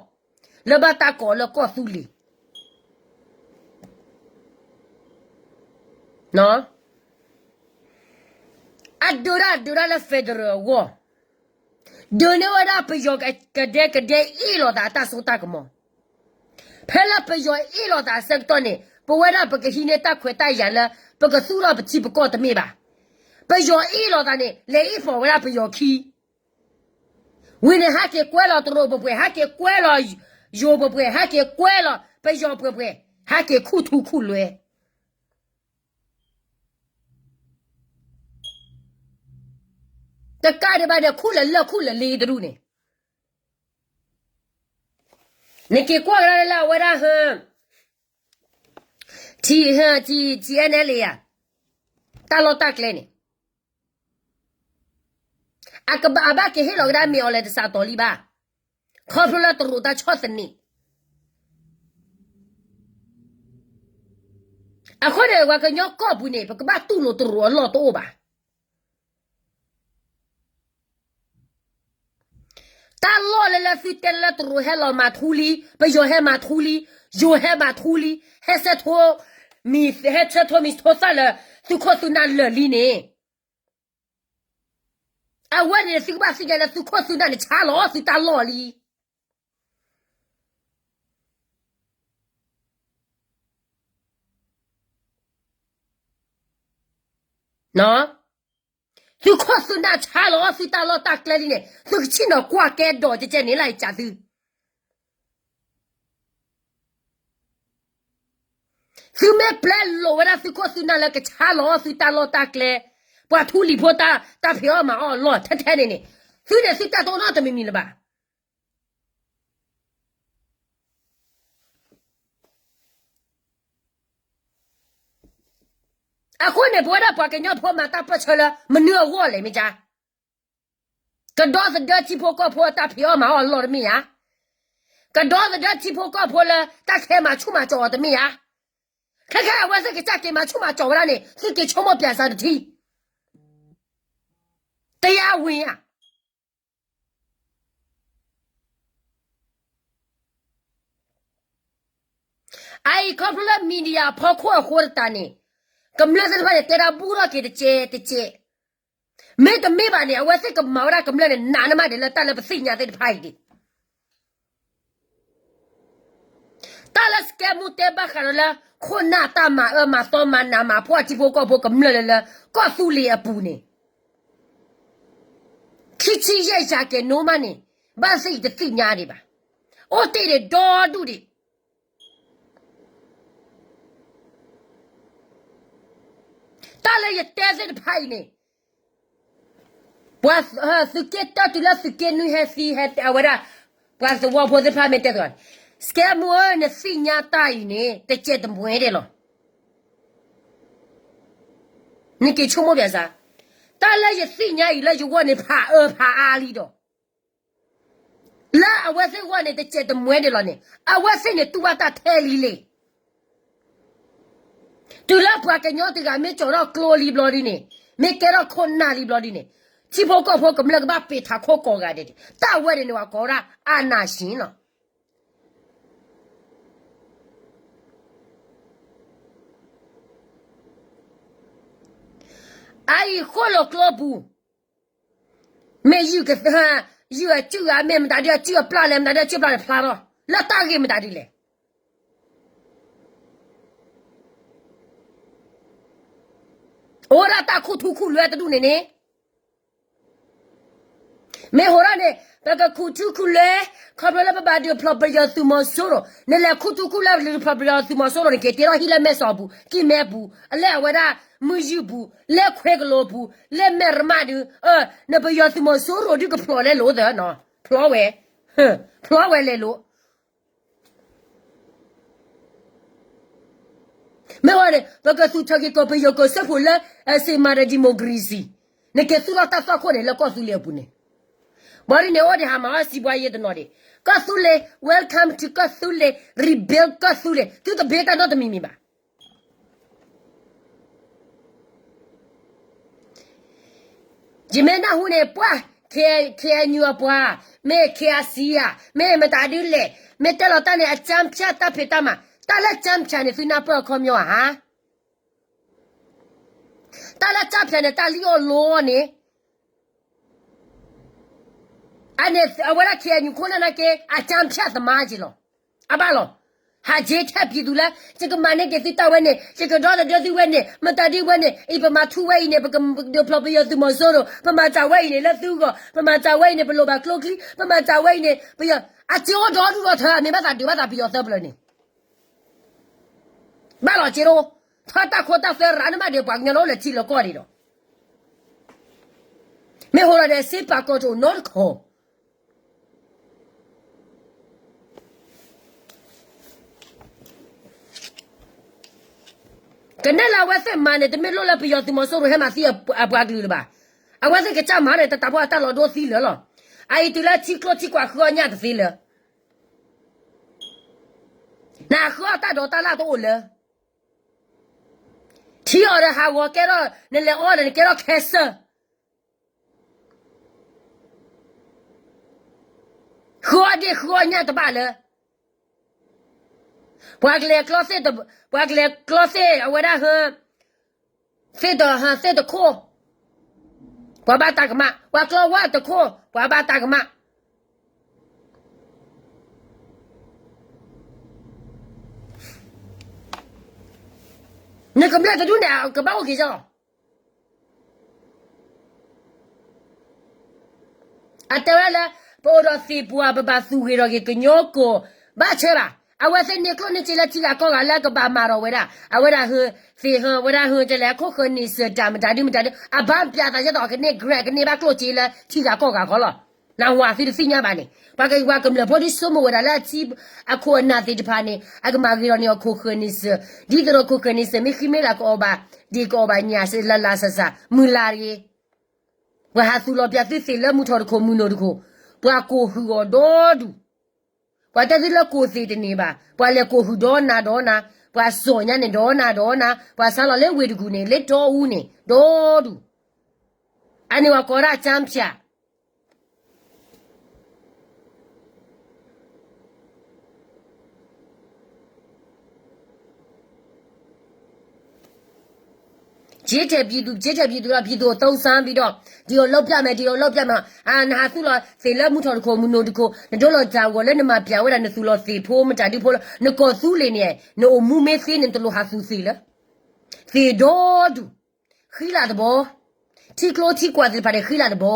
လၢဘၣ်တၢ်ကိးလၢကီၢ်သူလ့ၤ အဒုးတၢ်ဒုးတၢ်လၢ federal အဂီၢ်, ဒုးန့ၢ်ဝဲဒၣ်ပယီၤကဒဲကဒဲအ့ၣ်လိာ်သးအတၢ်စိတၢ်ကမီၤ, ဖဲလၢပယီၤအ့ၣ်လိာ်သးအဆၢကတီၢ်န့ၣ် ပဝဲဒၣ်ပကဟံးန့ၢ်တၢ်ခွဲးတၢ်ယာ်လၢ ပကသူၣ်ထီၣ်ပထံပကီၢ်တမ့ၢ်ဘၣ်. ပယီၤအ့ၣ်လိာ်သးန့ၣ် လဲၤအ့ၣ်ပိာ်ဝဲဒၣ်ပယီၤခံ ဝံၤန့ၣ် ဟဲက့ၤကွဲလီၤတရူးပှဲၤပှဲၤ, ဟဲက့ၤကွဲလီၤယိၤပှဲၤပှဲၤ, ဟဲက့ၤကွဲလီၤပယီၤပှဲၤပှဲၤ, ဟဲက့ၤခူၣ်ထူခူၣ်လွဲ တကးဒံးဘၣ်န့ၣ် ခူၣ်လၢလၢၢ်ခူၣ်လၢလ့တရူးန့ၣ်, နက့ၤကွၢ်ကဒါလၢအဝဲဒၣ် ထံ ထံ ထံ နလဲ ယၤ တၢ်လီၢ်တၢ်ကျဲန့ၣ် အကဘၣ် အဘၣ်က့ၤဟ့ၣ်လီၤကဒါမ့ၢ်အီၤလဲၣ်တစးတီၤလံဘၣ်, ခီဖျိလၢတရူးတၢ်ဆီၣ်သနံး အဃိန့ၣ် ပှၤကညီကီၢ်ပူၤန့ၣ် ပကဘၣ်တူၢ်လိာ်တရူးအလီၢ်တအိၣ်ဘၣ်. တၢ်လီၢ်လၢလၢသုတဲလၢတရူးဟဲလီၤမၤထူလံ, ပယီၤဟဲမၤထူလံ, ယိၤဟဲမၤထူလံ, ဟဲဆဲးထိ မံၤ ဟဲဆဲးထိမံၤထိသၣ်လၢ သုးခိၣ်သုးနၢ်လၢာ်လံန့ၣ် အဝဲန့ၣ်သုကဘၣ်သ့ၣ်ညါလၢသုးခိၣ်သုးနၢ်န့ၣ် ဆါလီၤသုတၢ်လီၢ်လံ. သုးခိၣ်သုးနၢ်ဆါလီၤသုတၢ်လီၢ်တၢ်ကျဲလံန့ၣ် သုကဆ့ၣ်နီၤကွၢ်ကဲဒီးကဲကဲန့ၣ်လၢယကးသု သုမ့ၢ်ပျဲလိာ်ဝဲဒၣ်သုးခိၣ်သုးနၢ်လၢကဆါလီၤသုတၢ်လီၢ်တၢ်ကျဲ, ပှၤထူလံၤဖိတၢ်ဖံးအီၣ်မၤအီၣ်အလီၢ်ထဲထဲန့ၣ်န့ၣ်, သုန့ၣ်သုတၢ်တအိၣ်နီတမံၤမံၤလၢၤဘၣ်. အဃိန့ၣ် ပဝဲဒၣ်ပှၤကညီဖိမၤတၢ်ပၢၢ်ဆၢလၢမနုၤအဂီၢ်လဲၣ်မ့ၢ်ကါ ကဒီသဒၢထံဖိကီၢ်ဖိအတၢ်ဖံးအီၣ်မၤအီၣ်အလီၢ်တမ့ၢ်ဧါ. ကဒီသဒၢထံဖိကီၢ်ဖိလၢတၢ်ခဲမၤဆူၣ်မၤစီၤအီၤတမ့ၢ်ဧါ. ခဲခဲအဝဲသ့ၣ်ကစၢ်က့ၤမၤဆူၣ်မၤစီၤဝဲဒၣ်န့ၣ် သုက့ၤဆိကမိၣ်ပျဲစးတထံၣ် တယါဝံၤဧါ. အအံၤခီဖျိလၢ media အဖီခိၣ်အဃိတတးန့ၣ် ကမျၢၢ်သ့ၣ်တဖၣ်န့ၣ် တဲဒၣ်ဘူၣ်ထီၣ်က့ၤတကဲတကဲ, မ့တမ့ၢ်ဘၣ်န့ၣ် အဝဲသ့ၣ်ကမၤဝဲဒၣ်ကမျၢၢ်န့ၣ် နးနမးဒံးလၢတၢ်လၢပသ့ၣ်ညါသ့ၣ်တဖၣ်အံၤဒံး တၢ်လၢစကဲမူတဲဘၣ်ဃးဒီးလၢ ခိၣ်နၢ်တၢ်မၤအၢမၤသီမၤနးမၤဖှီၣ်ထံဖိကီၢ်ဖိကမျၢၢ်လၢ လၢကီၢ်သူလ့ၤအပူၤန့ၣ် ခံဆံယဲၢ်ကၠၤကဲၤနိမးန့ၣ် ဘၣ်သ့ၣ်ယတသ့ၣ်ညါဒံးဘၣ်. အိၣ်တ့ၢ်ဒံးဒီဒူၣ်ဒံး တၢ်လၢယတဲသ့ၣ်တဖၣ်အံၤန့ၣ် ပှၤသုးက့တၢ်တုၤလၢသုးက့နွံဟဲသံဟဲတဲဝဲဒၣ် ပှၤသဝီဖိသ့ၣ်တဖၣ်မ့ၢ်တဲသ့ၣ် စကဲမူဧၢ နသ့ၣ်ညါတၢ်အံၤန့ၣ် တကဲးတမှဲဒဲးလီၤ. နက့ၤဆိကမိၣ်ပၠးစၢ်, တၢ်လၢယသ့ၣ်ညါအံၤလၢယဂီၢ်န့ၣ် ဖးအၢဖးအါလံဒီး လၢအဝဲသ့ၣ်ဂီၢ်န့ၣ် တကဲးတမှဲဒံးလီၤန့ၣ် အဝဲသ့ၣ်န့ၣ်တူၢ်ဘၣ်တၢ်ထဲလံလံ. တုၤလၢပှၤကညီတဂၤမ့ၢ်ကၠီၤထီၣ်ကျိလံဘျီဒ်န့ၣ် မ့ၢ်ကဲထီၣ်ခိၣ်နၢ်လံဘျီဒ်န့ၣ် ထံဖိကီၢ်ဖိကမျၢၢ်ကဘၣ်ပ့ၤထးခိၣ်ကိးဂၤဒဲး, တၢ်ဝဲန့ၣ်န့ၣ် ပှၤကိးဝဲဒၣ် အာဏာရှင် လီၤ. အအံၤဃိၣ်လီၤကျိပူၤ မ့ၢ်ယုၢ်ကသၢ, ယုၢ်အစုၣ်ဂၤ မ့ၢ်မတၤဒုအစုၣ်အပျၢ်လဲၣ်, မတၤဒုအစုၣ်အပျၢ်န့ၣ်ဖျါထီၣ်, လၢတၢ်ဂ့ၢ်မတၤဒ်လဲၣ်. အိၣ်ဝဲဒၣ်တၢ်ခူၣ်ထူခူၣ်လွဲတဒူၣ်န့ၣ်န့ၣ် မ့ၢ်ဟိးထီၣ်န့ၣ် ပကခူၣ်ထူခူၣ်လွဲ ခီဖျိလၢပဘၣ်ဒုးဖျိးပယီၤသုးမီၤစိရိၤ, နလဲၤခူၣ်ထူခူၣ်လွဲပယီၤသုးမီၤစိရိၤန့ၣ် က့ၤတ့ထီၣ်ဟံၣ်လၢမဲၢ်စီၤပူၤ, ကံၢ်မဲပူၤ, လၢအဝဲဒၣ်မုၢ်ယုၢ်ပူၤ, လၢခွဲကလိပူၤ, လၢမဲၢ်ရမၣ်ဒုး, နပယီၤသုးမီၤစိရိၤဒုးကဖျိးလဲၤလိာ်သၢနီၤ, ဖျိးဝဲ, ဖျိးဝဲလဲၤလိာ် မ့ၢ်ဝဲန့ၣ် ပကသူၣ်ထီၣ်က့ၤကီၢ်ပယီၤကီၢ်စၢဖှိၣ်လၢ အစ့မၤဒီး democracy, နက့ၤသူၣ်ထီၣ်တၢ်သွၣ်ခိၣ်န့ၣ် လၢကီၢ်သူလ့ၤအပူၤန့ၣ်, ဘၣ်ဒ်န့ၣ် အိၣ်ဒံးဟးမၤအီၣ်စံးဘှါယဲတနီၤဒံး, ကီၢ်သူလ့ၤ welcome to ကီၢ်သူလ့ၤ rebuild ကီၢ်သူလ့ၤ, သုတဘ့တၢ်နီတမံၤမံၤဘၣ်. ယမ့ၢ်နၢ်ဟူန့ၣ် ပှၤ K, KNU အပှၤ, မ့ၢ် KRC ဧါ, မ့ၢ်မတၤဒုလဲၣ်, မ့ၢ်တဲလီၤတၢ်န့ၣ် အကၠၢဖၠၣ်တၢ်ဖံးတၢ်မၤ, တၢ်လၢကၠၢဖၠၣ်န့ၣ် သုနၢ်ပၢၢ်အခီပညီဧါ. တၢ်လၢကၠၢဖၠၣ်န့ၣ် တၢ်လံၣ်အီၣ်လိအီၣ်န့ၣ် အန့ၣ် အဝဲဒၣ် KNU ခိၣ်နၢ်နာ်က့ အကၠၢဖၠၣ်သမါက့လီၤ. အဘၣ်လီၤ. ဟးက့ထဲပျံၤသူလၢ ယကမၤန့ၢ်က့ၤသုတၢ်ဝဲန့ၣ်, ယကဒီသဒၢသုဝဲန့ၣ်, မတၤဒ်ဝဲန့ၣ်, အံၤပမၤထူဝဲအံၤန့ၣ် ပကဒုးဖျိးပယီၤသုးမီၤစိရိၤ, ပမၤတၢ်ဝဲအံၤန့ၣ် လၢသုဂီၢ်, ပမၤတၢ်ဝဲအံၤန့ၣ် ပလိၣ်ဘၣ်ကျိချံ, ပမၤတၢ်ဝဲအံၤန့ၣ် ပယီၤ, အစ့အိၣ်ဒီဒူၣ်ဒီထၢ မ့ၢ်ဘၣ်သးဒုးဘၣ်သးပယီၤသၢပျၢၤန့ၣ် ဘၣ်လီၤစ့ရိ, ထီၣ်တၢ်ခိတၢ်သွဲရၤန့ၣ်မးဒီး ပှၤကညီလၢအိၣ်လၢထံလၢကီၢ်ဒံးဒီး, မ့ၢ်ဟိးလီၤဒီး စ့ပာ်ကီၢ်တအိၣ်နီတခီၣ် ကနဲၣ်လၢအဝဲသ့ၣ်မၤန့ၣ် တမ့ၢ်လိၣ်လၢပယီၤသုးမီၤစိရိၤဟဲမၤသံအပှၤကလုာ်လၢၤဘၣ်. အဝဲသ့ၣ်ကစၢ်မၤန့ၣ် တၢ်တၢ်ဖီအတၢ်လီၤဒိသံလၢာ်လီၤ. အအံၤတုၤလၢထံကျိထံကွာ်ဃုအီၣ်ညၣ်တသ့လၢာ်လီၤ. နဃုအီၣ်တၢ်ဒိးတၢ်လၢတအိၣ်လၢာ် ထံအီၤဒီးဟးဂီၤကဲထီၣ် နလဲၤအီၣ်ဒီးနကဲထီၣ် cancer ဃုအီၣ်ဒ့ၣ်ဃုအီၣ်ညၣ်တဘၣ်လၢာ်. ပှၤကလဲၤကျီသ့ၣ်, ပှၤကလဲၤကျီသ့ၣ်အဝဲဒၣ်ဟၢ, သ့ၣ်တဟၢသ့ၣ်တခိၣ်, ပှၤဘၣ်တၢ်ကမၣ်, ပှၤကျီဝါတခိၣ် ပှၤဘၣ်တၢ်ကမၣ်. နကမျၢၢ်တဒူၣ်န့ၣ် ကဘၣ်အိၣ်က့ၤလီၤ. အတဲဝဲဒၣ်လၢ ပအိၣ်ဒီးသ့ၣ်ပှၢ် ပဘၣ်သူၣ်ဂ့ၤထီၣ်က့ၤကညီကီၢ်, ဘၣ်ဆၢဘၣ်. အဝဲသ့ၣ်န့ၣ်ကျိၣ်န့ၣ်စ့လၢထံဂၤကီၢ်ဂၤလၢကဘၣ်မၤထီၣ်ဝဲဒၣ်, အဝဲဒၣ်ဟၢ, သ့ၣ်ဟၢ, ဝဲဒၣ်ဟၢကလဲၣ် အခိၣ်ဃၢၤန့ၣ်စၢၤတၢ်မတၤဒုမတၤဒု, အဘၣ်ပျၢ်သးယဲသိးကန့ၢ် grant ကန့ၢ်ဘၣ်ကျိၣ်စ့လၢထံဂၤကီၢ်ဂၤဃီလီၤ. နဝၤသုတသ့ၣ်ညါဘၣ်န့ၣ် ပှၤကဝၤကမျၢၢ်ဖိဒုးဆိကမိၣ်ဝဲဒၣ်လၢအထံ, အခိၣ်အနၢ်သ့ၣ်တဖၣ်န့ၣ် အကမၤဂ့ၤထီၣ်န့ၢ်အခိၣ်ဃၢၤန့ၣ်စၢၤ, ဒ်သိးဒီးခိၣ်ဃၢၤန့ၣ်စၢၤ မ့ၢ်ဃံမ့ၢ်လၤကအိၣ်ဘၣ်, ဒ်ကအိၣ်ဘၣ်ညၣ်လၢ်လၢ်ဆးဆး မုၢ်လၢ်တဂ့ၤ ပှၤဟးသူၣ်လီၤပၠးသုသ့ၣ်လၢမုၢ်ထီၣ်တခိၣ်မုၢ်နိၣ်တခိၣ်, ပှၤကိၢ်ဟုၣ်အီၤဒီဒူၣ်, ပှၤတဲသုလၢကိၢ်သ့ၣ်တန့ၢ်ဘၣ်, ပှၤလဲၤကိၢ်ဟုၣ်ဒီနၤဒီနၤ, ပှၤစိာ်ညါန့ၣ်ဒီနၤဒီနၤ, ပှၤဆါလီၤလၢဝ့ၢ်တကူၣ်န့ၣ် လၢတီအူန့ၣ် ဒီဒူၣ်, အန့ၣ်ပှၤကိးဒၣ်ကၠၢဖၠၣ် က ပကဲထီၣ်ပံဒူၣ် ပကဲထီၣ်ပံဒူၣ်ဒီး ပံဒူၣ်အသိစၢ်ဘံဒီး ဒီးလီပျၢ်မဲာ် ဒီးလီပျၢ်မဲာ် အနဟးသူၣ်လီၤသ့ၣ်လၢမုၢ်ထီၣ်တခိၣ် မုၢ်နိၣ်တခိၣ် နဒိလီၤတၢ်ဂီၤလၢနမၤပျၢ်ဝဲဒၣ် နသူၣ်လီၤသ့ၣ်ဖိမတၤဒုဖိလၢ နကီၢ်သူလ့ၤန့ၣ် နအိၣ်မူမ့ၢ်သ့န့ၣ် နတလိၣ်ဟးသူၣ်သ့ၣ်လၢ သ့ၣ်ဒီဒူၣ် ဃံလၤတဘီ ထံကျိထံကွၢ်သ့ၣ်တဖၣ်န့ၣ် ဃံလၤတဘီ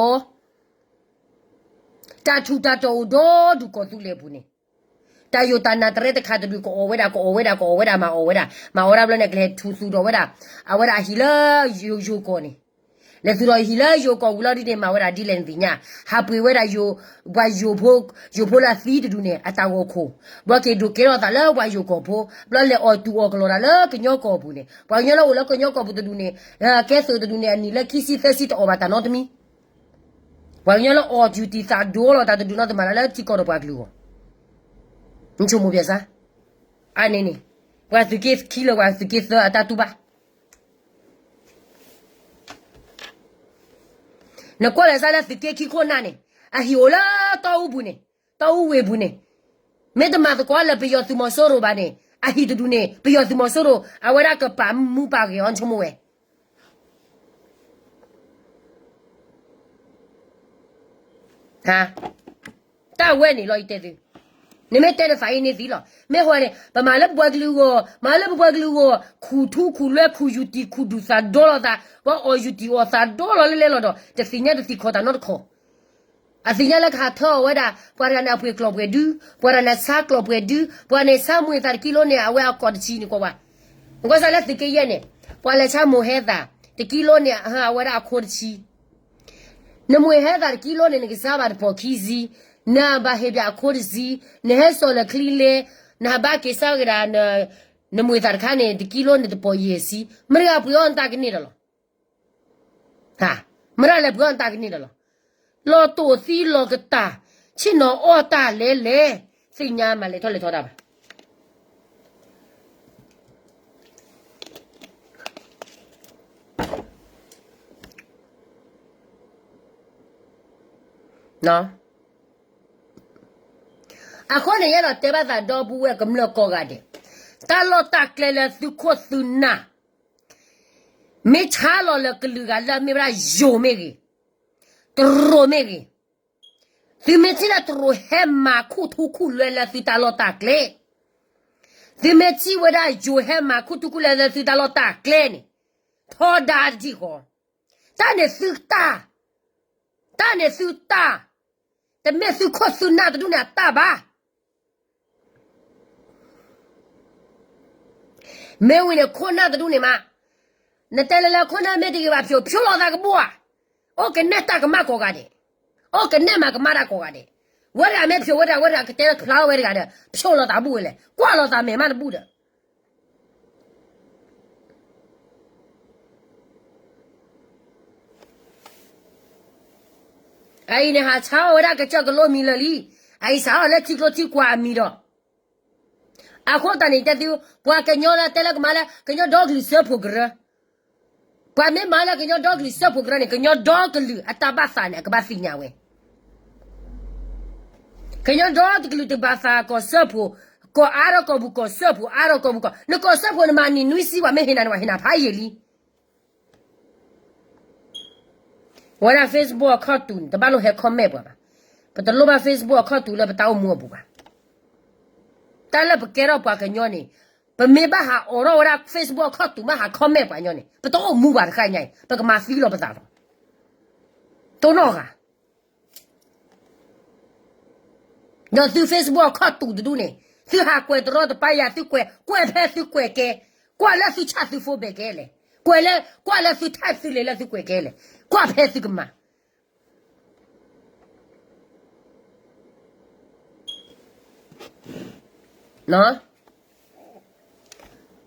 တၢ်ထူးတၢ်တီၤအိၣ်ဒီဒူၣ်ကီၢ်သူလ့ၤအပူၤန့ၣ် တၢ်ယိာ်တၢ်နၢ်တရဲတခါတဒူၣ် ကအီၣ်ဝဲဒၣ် ကအီၣ်ဝဲဒၣ် ကအီၣ်ဝဲဒၣ် မၤအီၣ်ဝဲဒၣ် မၤအီၣ်ဒၣ်ဘျီန့ၣ် ကလဲၤထူးသူၣ်ဒီးဝဲဒၣ် အဝဲဒၣ်အဟံၣ်လၢယိာ်ကီၢ်န့ၣ် လဲၤသူၣ်ဒီးဟံၣ်လၢယိာ်ကီၢ်ဝံၤလီၤဒ်န့ၣ် မၤဝဲဒၣ်ဒ်လဲၣ်နသ့ၣ်ညါ ဟးပှ့ၤဝဲဒၣ်ယိာ် ပှၤယိာ်ဖိ ယိာ်ဖိလၢအသံတဒူၣ်န့ၣ် အတၢ်ဂီၤခိၣ် ဘျီက့ၤဒိးကဲထီၣ်သးလၢပှၤယိာ်ကီၢ်ဖိ ဘျီလဲၤအီၣ်တူၢ်အီၣ်ကလီၤတၢ်လၢကညီကီၢ်ပူၤန့ၣ် ပှၤကညီလၢအိၣ်လၢကညီကီၢ်ပူၤတဒူၣ်န့ၣ် ကဲသုးတဒူၣ်န့ၣ် အနံၣ်လၢခံဆံသၢဆံတအီၣ်ဘၣ်တၢ်နီတမံၤ ပှၤကညီလၢအီၣ်ယူၢ်တံၢ်သးဒိလီၤတၢ်တဒူၣ်နီတမံၤလၢထံကီၢ်ဒီးပှၤကလုာ်အဂီၢ် နဆိကမိၣ်ပျဲစါ အန့ၣ်န့ၣ် ပှၤသုးက့ခံလၢပှၤသုးက့သၢအတၢ်တူၢ်ဘၣ် နကွၢ်လဲၤစါလၢသုးက့ခံခိၣ်နၢ်န့ၣ် အဟံၣ်အိၣ်လၢတီအူပူၤန့ၣ် တီအူဝ့ၢ်ပူၤန့ၣ် မ့ၢ်တမၤသကိးလၢပယီၤသုးမီၤစိရိၤဘၣ်န့ၣ် အဟံၣ်တဒူၣ်န့ၣ် ပယီၤသုးမီၤစိရိၤ အဝဲဒၣ်ကပာ်မူပာ်ဂဲၤအီၤ နဆိကမိၣ်ဝဲ တၢ်ဝဲန့ၣ်လီၤယတဲသု နမ့ၢ်တဲနသးအံၤန့ၣ်သံလီၤ မ့ၢ်ဃိန့ၣ် ပမၤလၢပပှၤကလုာ်အဂီၢ် မၤလၢပပှၤကလုာ်အဂီၢ် ခူၣ်ထူခူၣ်လွဲခူၣ်ယူၢ်တံၢ် ခူၣ်ဒူၣ်သးဒိလီၤသး ပှၤအီၣ်ယူၢ်တံၢ်အီၣ်သးဒိလီၤလဲလဲလီၤဒီး တသ့ၣ်ညါတသံၣ်ခီၣ်တၢ်နီတခီၣ် အသ့ၣ်ညါလၢကဟးထၢအီၤဝဲဒၣ် ပှၤတဂၤန့ၣ်အပှ့ၤကျီၢ်ပှဲၤဒု ပှၤတဂၤန့ၣ်ဆါကျီၢ်ပှဲၤဒု ပှၤန့ၣ်ဆါမိၢ်သးတကံလိန့ၣ် အဝဲအကီၢ်တဆံန့ၣ်ကွၢ်ဝဲ နကွၢ်စၢ်လၢသုးက့ယဲၢ်န့ၣ် ပှၤလဲၤဆါမိၢ်ဟဲသး တကံလိန့ၣ် အဝဲဒၣ်အခိတဆံ နမိၢ်ဟဲသးတကံလိန့ၣ် နကစၢ်ဘၣ်တပီၢ်ခံဆံ နဘၣ်ဟ့ၣ်ပၠးအခိတဆံ နဟဲစိာ်လၢချံလဲ နဟးဘၣ်က့ၤစၢ်ကဒါ နမိၢ်သးတခါန့ၣ် တကံလိန့ၣ်တပီၢ်ယဲၢ်ဆံ မတဂၤပှ့ၤအီၣ်နတၢ်ကန့ၢ်ဒီးလီၤ မတဂၤလဲၤပှ့ၤအီၣ်နတၢ်ကန့ၢ်ဒီးလီၤ လီၤတိၢ်သံလီၤကတၢ် ဆ့ၣ်နီၤအီၣ်တၢ်လဲၤလဲၤ သ့ၣ်ညါမၤလဲၤထီၣ်လဲၤထီၣ်တၢ်ဘၣ် အဃိန့ၣ် ယအဲၣ်ဒိးတဲဘၣ်သးဒီပုၢ်ဝဲၢ်ကမျၢၢ်ကိးဂၤဒဲး, တၢ်လီၢ်တၢ်ကျဲလၢသုခိၣ်သုနၢ်, မ့ၢ်ဆါလီၤလၢကလုာ်ဂၤလၢအမ့ၢ်ဝဲဒၣ်ယိၤမ့ၢ်ဂ့ၤ, တရူးမ့ၢ်ဂ့ၤ, သုမ့ၢ်ထံၣ်လၢတရူးဟဲမၤခူၣ်ထူခူၣ်လွဲလၢသုတၢ်လီၢ်တၢ်ကျဲ, သုမ့ၢ်ထံၣ်ဝဲဒၣ်ယိၤဟဲမၤခူၣ်ထူခူၣ်လွဲလၢသုတၢ်လီၢ်တၢ်ကျဲန့ၣ်, ထီဒါတထံၣ်ဃီ, တၢ်န့ၣ်သုတၢ် တၢ်န့ၣ်သုတၢ်, တမ့ၢ်သုခိၣ်သုနၢ်တဒူၣ်န့ၣ်အတၢ်ဘၣ်. မ့ၢ်ဝံၤန့ၣ်ခိၣ်နၢ်တဒူၣ်န့ၣ်မး, နတဲလၢလၢခိၣ်နၢ်မ့ၢ်တဂ့ၤဘၣ်ဖျိး ဖျိးလိာ်သးကဘူၣ်ဧါ, အိၣ်ကနဲၣ်တၢ်ကမၣ်ကိးဂၤဒဲး, အိၣ်ကနဲၣ်မၤကမၣ်တၢ်ကိးဂၤဒဲး, ဝဲတဂၤမ့ၢ်ဖျိးဝဲတဂၤ ဝဲတဂၤကတဲဖျါဝဲတဂၤဒီး ဖျိးလိာ်သးဘူၣ်ဝဲလဲၣ်, ကွၢ်လိာ်သးမဲာ်မးတဘူၣ်ဒီး အအံၤန့ၣ်ဟးဆါအီၣ်ဝဲဒၣ်ကစၢၢ်ကလိမံၤလၢာ်လံ, အအံၤစးအီၣ်လၢထံကျိထံကွၢ်အမံၤဒီး, အဃိသတးန့ၣ် တဲသု, ပှၤကညီလၢတဲလၢကမၤလၢ ကညီဒီကလုာ်စၢဖှိၣ်ကရၢ, ပှၤမ့ၢ်မၤလၢကညီဒီကလုာ်စၢဖှိၣ်ကရၢန့ၣ် ကညီဒီကလုာ်အတၢ်ဘၣ်သးန့ၣ် အကဘၣ်သ့ၣ်ညါဝဲ ကညီဒီတကလုာ်တဘၣ်သးကီၢ်စၢဖှိၣ်, ကီၢ်အါထီၣ်ကီၢ်ပူၤကီၢ်စၢဖှိၣ်, အါထီၣ်ကီၢ်ပူၤကီၢ်, နကီၢ်စၢဖှိၣ်နမၤနံၣ်နွံဆံ ပှၤမ့ၢ်ဟ့ၣ်နၤန့ၣ် ပှၤဟ့ၣ်နၤဖးယံာ်လံ. ဝဲဒၣ် Facebook အခီၣ်တူာ်န့ၣ် တဘၣ်လိၣ်ဟဲ comment ပှၤဘၣ်. ပတလိၣ်ဘၣ် Facebook အခီၣ်တူာ်လၢပတၢ်အိၣ်မူအပူၤဘၣ်. တၢ်လၢပကဲထီၣ်ပှၤကညီန့ၣ်, ပမ့ၢ်ဘၣ်ဟးအိးထီၣ်ဝဲဒၣ် Facebook အခီၣ်တူာ်မးဟး comment ပှၤကညီန့ၣ် ပတအိၣ်မူဘၣ်တဃၣ်ညါအံၤ, ပကမၤသံလီၤပသးလီၤ. တိၢ်နီၣ်ဂၤ ဒီးသု Facebook အခီၣ်တူာ်တဒူၣ်န့ၣ်, သုဟးကွဲးတရီတပါယၤ သုကွဲး, ကွဲးဖဲသုကွဲးကဲ, ကွၢ်လၢသုဆၣ်သုဖိဘဲးကဲလဲၣ်, ကွဲးလၢ, ကွၢ်လၢသုထၣ်သုလံၤလၢသုကွဲးကဲလဲၣ်, ကွၢ်ဖဲသုကမၤ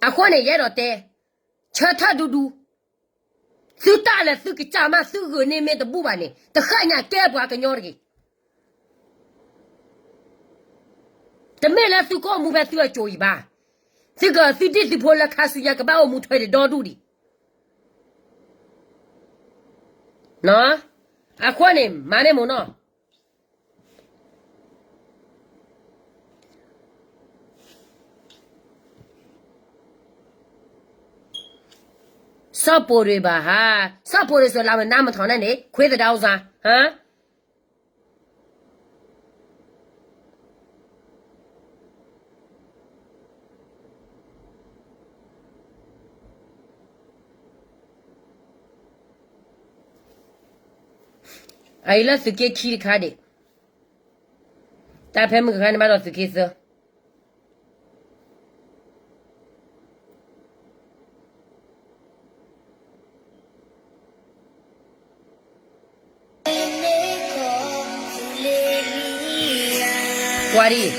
အဃိန့ၣ် ယအဲၣ်ဒိးတဲ, ဆၢထၢၣ်ဒူဒူ, သုတၢ်လၢသုကစၢ်မး သုဂုာ်န့ၢ်မ့ၢ်တဘူၣ်ဘၣ်န့ၣ် တဃၣ်ညါကဲပှၤကညီတဂ့ၤ. တမ့ၢ်လၢသုကအိၣ်မူဖဲသုအစိၤအံၤဘၣ်. သုကသုဒံၣ်သုဖိလၢခါဆူညါကဘၣ်အိၣ်မူထွဲဒီးဒီဒူၣ်ဒံး. အဃိန့ၣ် မၤန့ၢ်မိၢ်နီၢ် စ စီၤပိၤရ့ၣ်ဘၣ်ဟါ, စီၤပိၤရ့ၣ်စၢၤလၢမနါမထီၣ်န့ၣ်န့ၣ် ခွ့သဒၣ်အိၣ်စါ, ဟါ အအံၤလၢသုးက့ခံတခါဒံး, တၢ်ဖဲမုၢ်ကခါန့ၣ်ဘၣ်ဒီးသုးက့သၢ ကွၢ်ဒံး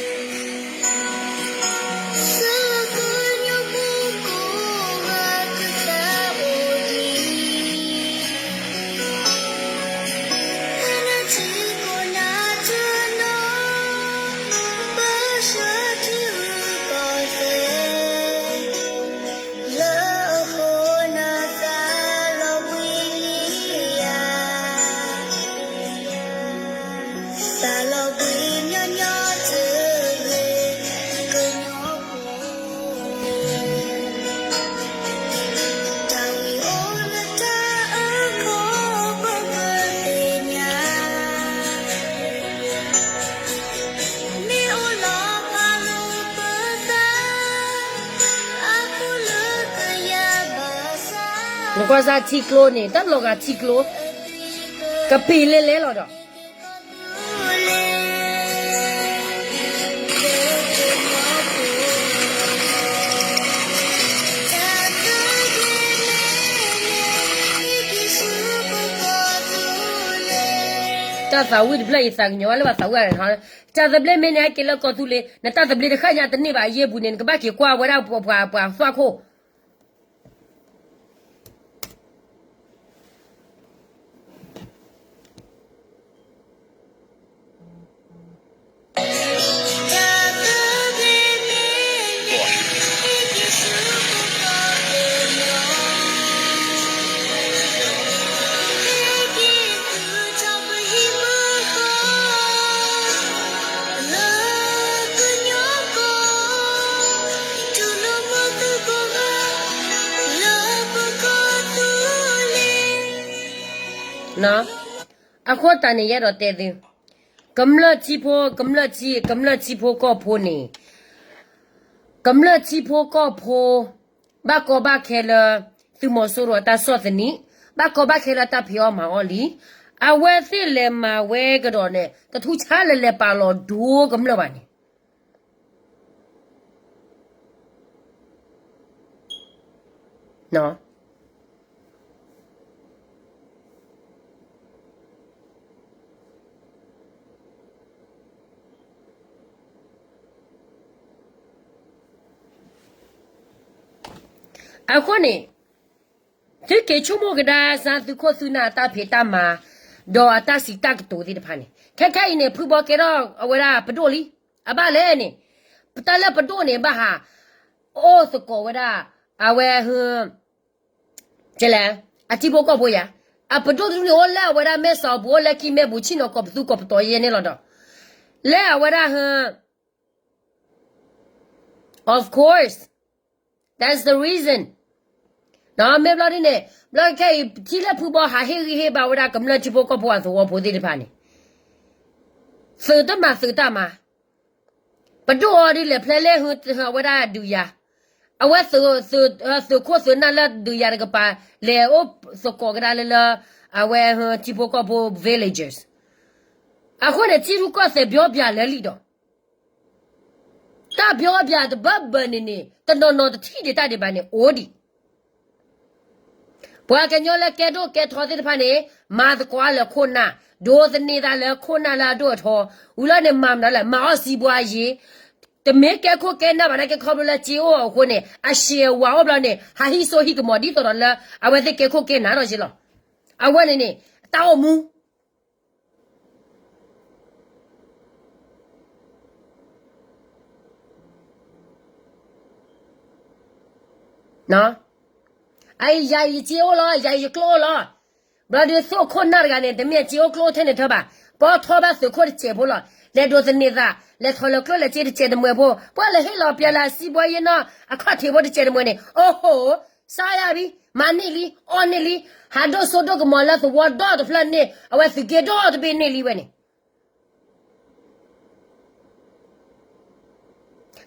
နကွၢ်စၢ်ထံကျိန့ၣ် တၢ်လီၤဂာ်ထံကျိ ကပ့ၤလဲလဲလီၤဒီး တၢ်သးဝံၣ်တဖျၢၣ်အံၤသးကညီၤဝဲလၢပှၤသးဝံၣ်အါန့ၣ်, တၢ်သဘျ့မ့ၢ်န့ၣ် ဟဲက့ၤလၢကီၢ်သူလ့ၤ နတၢ်သဘျ့တဃၣ်ညါတန့ၢ်ဘၣ်အယ့ၢ်ပူၤန့ၣ် နကဘၣ်က့ၤကွၢ်ဝဲဒၣ်ပှၤသွၣ်ခိၣ် အဃိတၢ်န့ၣ်ယအဲၣ်ဒိးတဲသု, ကမျၢၢ်ထံဖိ, ကမျၢၢ်ထံ, ကမျၢၢ်ထံဖိကီၢ်ဖိန့ၣ်, ကမျၢၢ်ထံဖိကီၢ်ဖိ, ဘၣ်ကီဘၣ်ခဲလၢ သုးမီၤစိရိၤအတၢ်ဆီၣ်သနံး, ဘၣ်ကီဘၣ်ခဲလၢတၢ်ဖံးအီၣ်မၤအီၣ်လံ, အဝဲသ့ၣ်လဲၤမၤဝဲကဒီးန့ၣ် တထူၣ်ဆါလၢလဲၤပာ်လီၤဒိကမျၢၢ်ဘၣ်န့ၣ် အဃိန့ၣ် သုက့ၤဆိကမိၣ်ကဒါစၢ်သုးခိၣ်သုးနၢ်အတၢ်ဖံးတၢ်မၤ, ဒီးအတၢ်စံးတၢ်ကတိၤသ့ၣ်တဖၣ်န့ၣ် ခဲခဲအံၤန့ၣ် ဖုဘီကဲထီၣ်အဝဲဒၣ်ပဒိၣ်လံ, အဘၣ်လဲၣ်န့ၣ်, ပတၢ်လၢပဒိၣ်န့ၣ် ဘၣ်ဟး အိၣ်သကိးဝဲဒၣ်, အဝဲ ကဲလဲၣ်, အထံဖိကီၢ်ဖိယါ, အပဒိၣ်တဒူၣ်န့ၣ် အိၣ်လၢအဝဲဒၣ်မဲၢ်စီၤပူၤ အိၣ်လၢကံၢ်မဲၣ်ပူၤ ဆ့ၣ်နီၤကီၢ်ပသူကီၢ်ပတီၤယဲန့ၣ်လီၤဒီး, လၢအဝဲဒၣ်ဟ, of course, that's the reason. မ့ၢ်ဘျီဒ်န့ၣ် ဘျီခဲအံၤ ထံလၢဖုဘီဟးဟ့ၣ်ဂံၢ်ဟ့ၣ်ဘါဝဲဒၣ်ကမျၢၢ်ထံဖိကီၢ်ဖိအသဝီဖိသ့ၣ်တဖၣ်န့ၣ် သုးတမၤသုးတၢ်မၤ ပဒိၣ်အီၤဒ်လဲၣ်ဖျဲလဲၣ်ဟုဝဲဒၣ်ဒုးယၤ, အဝဲ သုးခိၣ်သုးနၢ်လၢဒုးယၤတကပၤ လဲၤအိၣ်သကိးကဒါလၢလၢ အဝဲထံဖိကီၢ်ဖိ villagers. အဃိန့ၣ် ထံရူၢ်ကီၢ်သဲးပျီပျၢၤလၢလံဒီး တၢ်ပျီပျၢၤတဘၢဘၢန့ၣ်န့ၣ် တနီၤနီၤတထံၣ်ဒံးတၢ်ဒံးဘၣ်န့ၣ် အိၣ်ဒံး ပှၤကညီလၢကဲဒိၣ်ကဲထီသ့ၣ်တဖၣ်န့ၣ် မၤသကိးလၢခိၣ်နၢ်, ဒိးသန့ၤသးလၢခိၣ်နၢ်လၢအဒိၣ်အထီ, ဝံၤလီၤန့ၣ် မၤမနုၤလဲၣ် မၤအီၣ်စံးဘှါယ့ၤ, တမ့ၢ်ကဲခိၣ်ကဲနၢ်ဘၣ်နာ်က့ ခီဖျိလၢစ့အိၣ်အဃိန့ၣ် အရှဲဝးအိၣ်ဘျီန့ၣ် ဟးဟံးစိဟံးကမီၤဒ်သိးဒီးလၢ အဝဲသ့ၣ်ကဲခိၣ်ကဲနၢ်ဒီးယ့ၤလီၤ. အဝဲန့ၣ်န့ၣ် တၢ်အိၣ်မူ ယၤအံၤယစ့အိၣ်လီၤ, ယၤအံၤယကျိအိၣ်လီၤ. ဘျီဒုးသိၣ်ခိၣ်နၢ်တဂၤန့ၣ် တမ့ၢ်အစ့အိၣ်ကျိအိၣ်ထဲန့ၣ်ထၢဘၣ်. ပီထီၣ်ဘၣ်သုးခိၣ်တစဲးဖိလီၤ. လဲၤဒိးသန့ၤသး, လဲၤထီၣ်လၢကျိလဲၤစ့တစဲးတမှဲၤဖိ, ပှၤလဲၤဟ့ၣ်လီၤပျဲလၢစံးဘှါယ့ၤနီၢ် အခီၣ်ထံးဖိတစဲးတမှဲၤန့ၣ်, အိၣ်ဟိ, စါယၤဘံ, မၤန့ၢ်လံ, အီၣ်န့ၢ်လံ, ဟးဒိၣ်စိဒိၣ်ကမီၤလၢသဝီဒီတဖျၢၣ်န့ၣ် အဝဲသုးက့ဒီတဘ့ၣ်န့ၢ်လံဝဲန့ၣ်.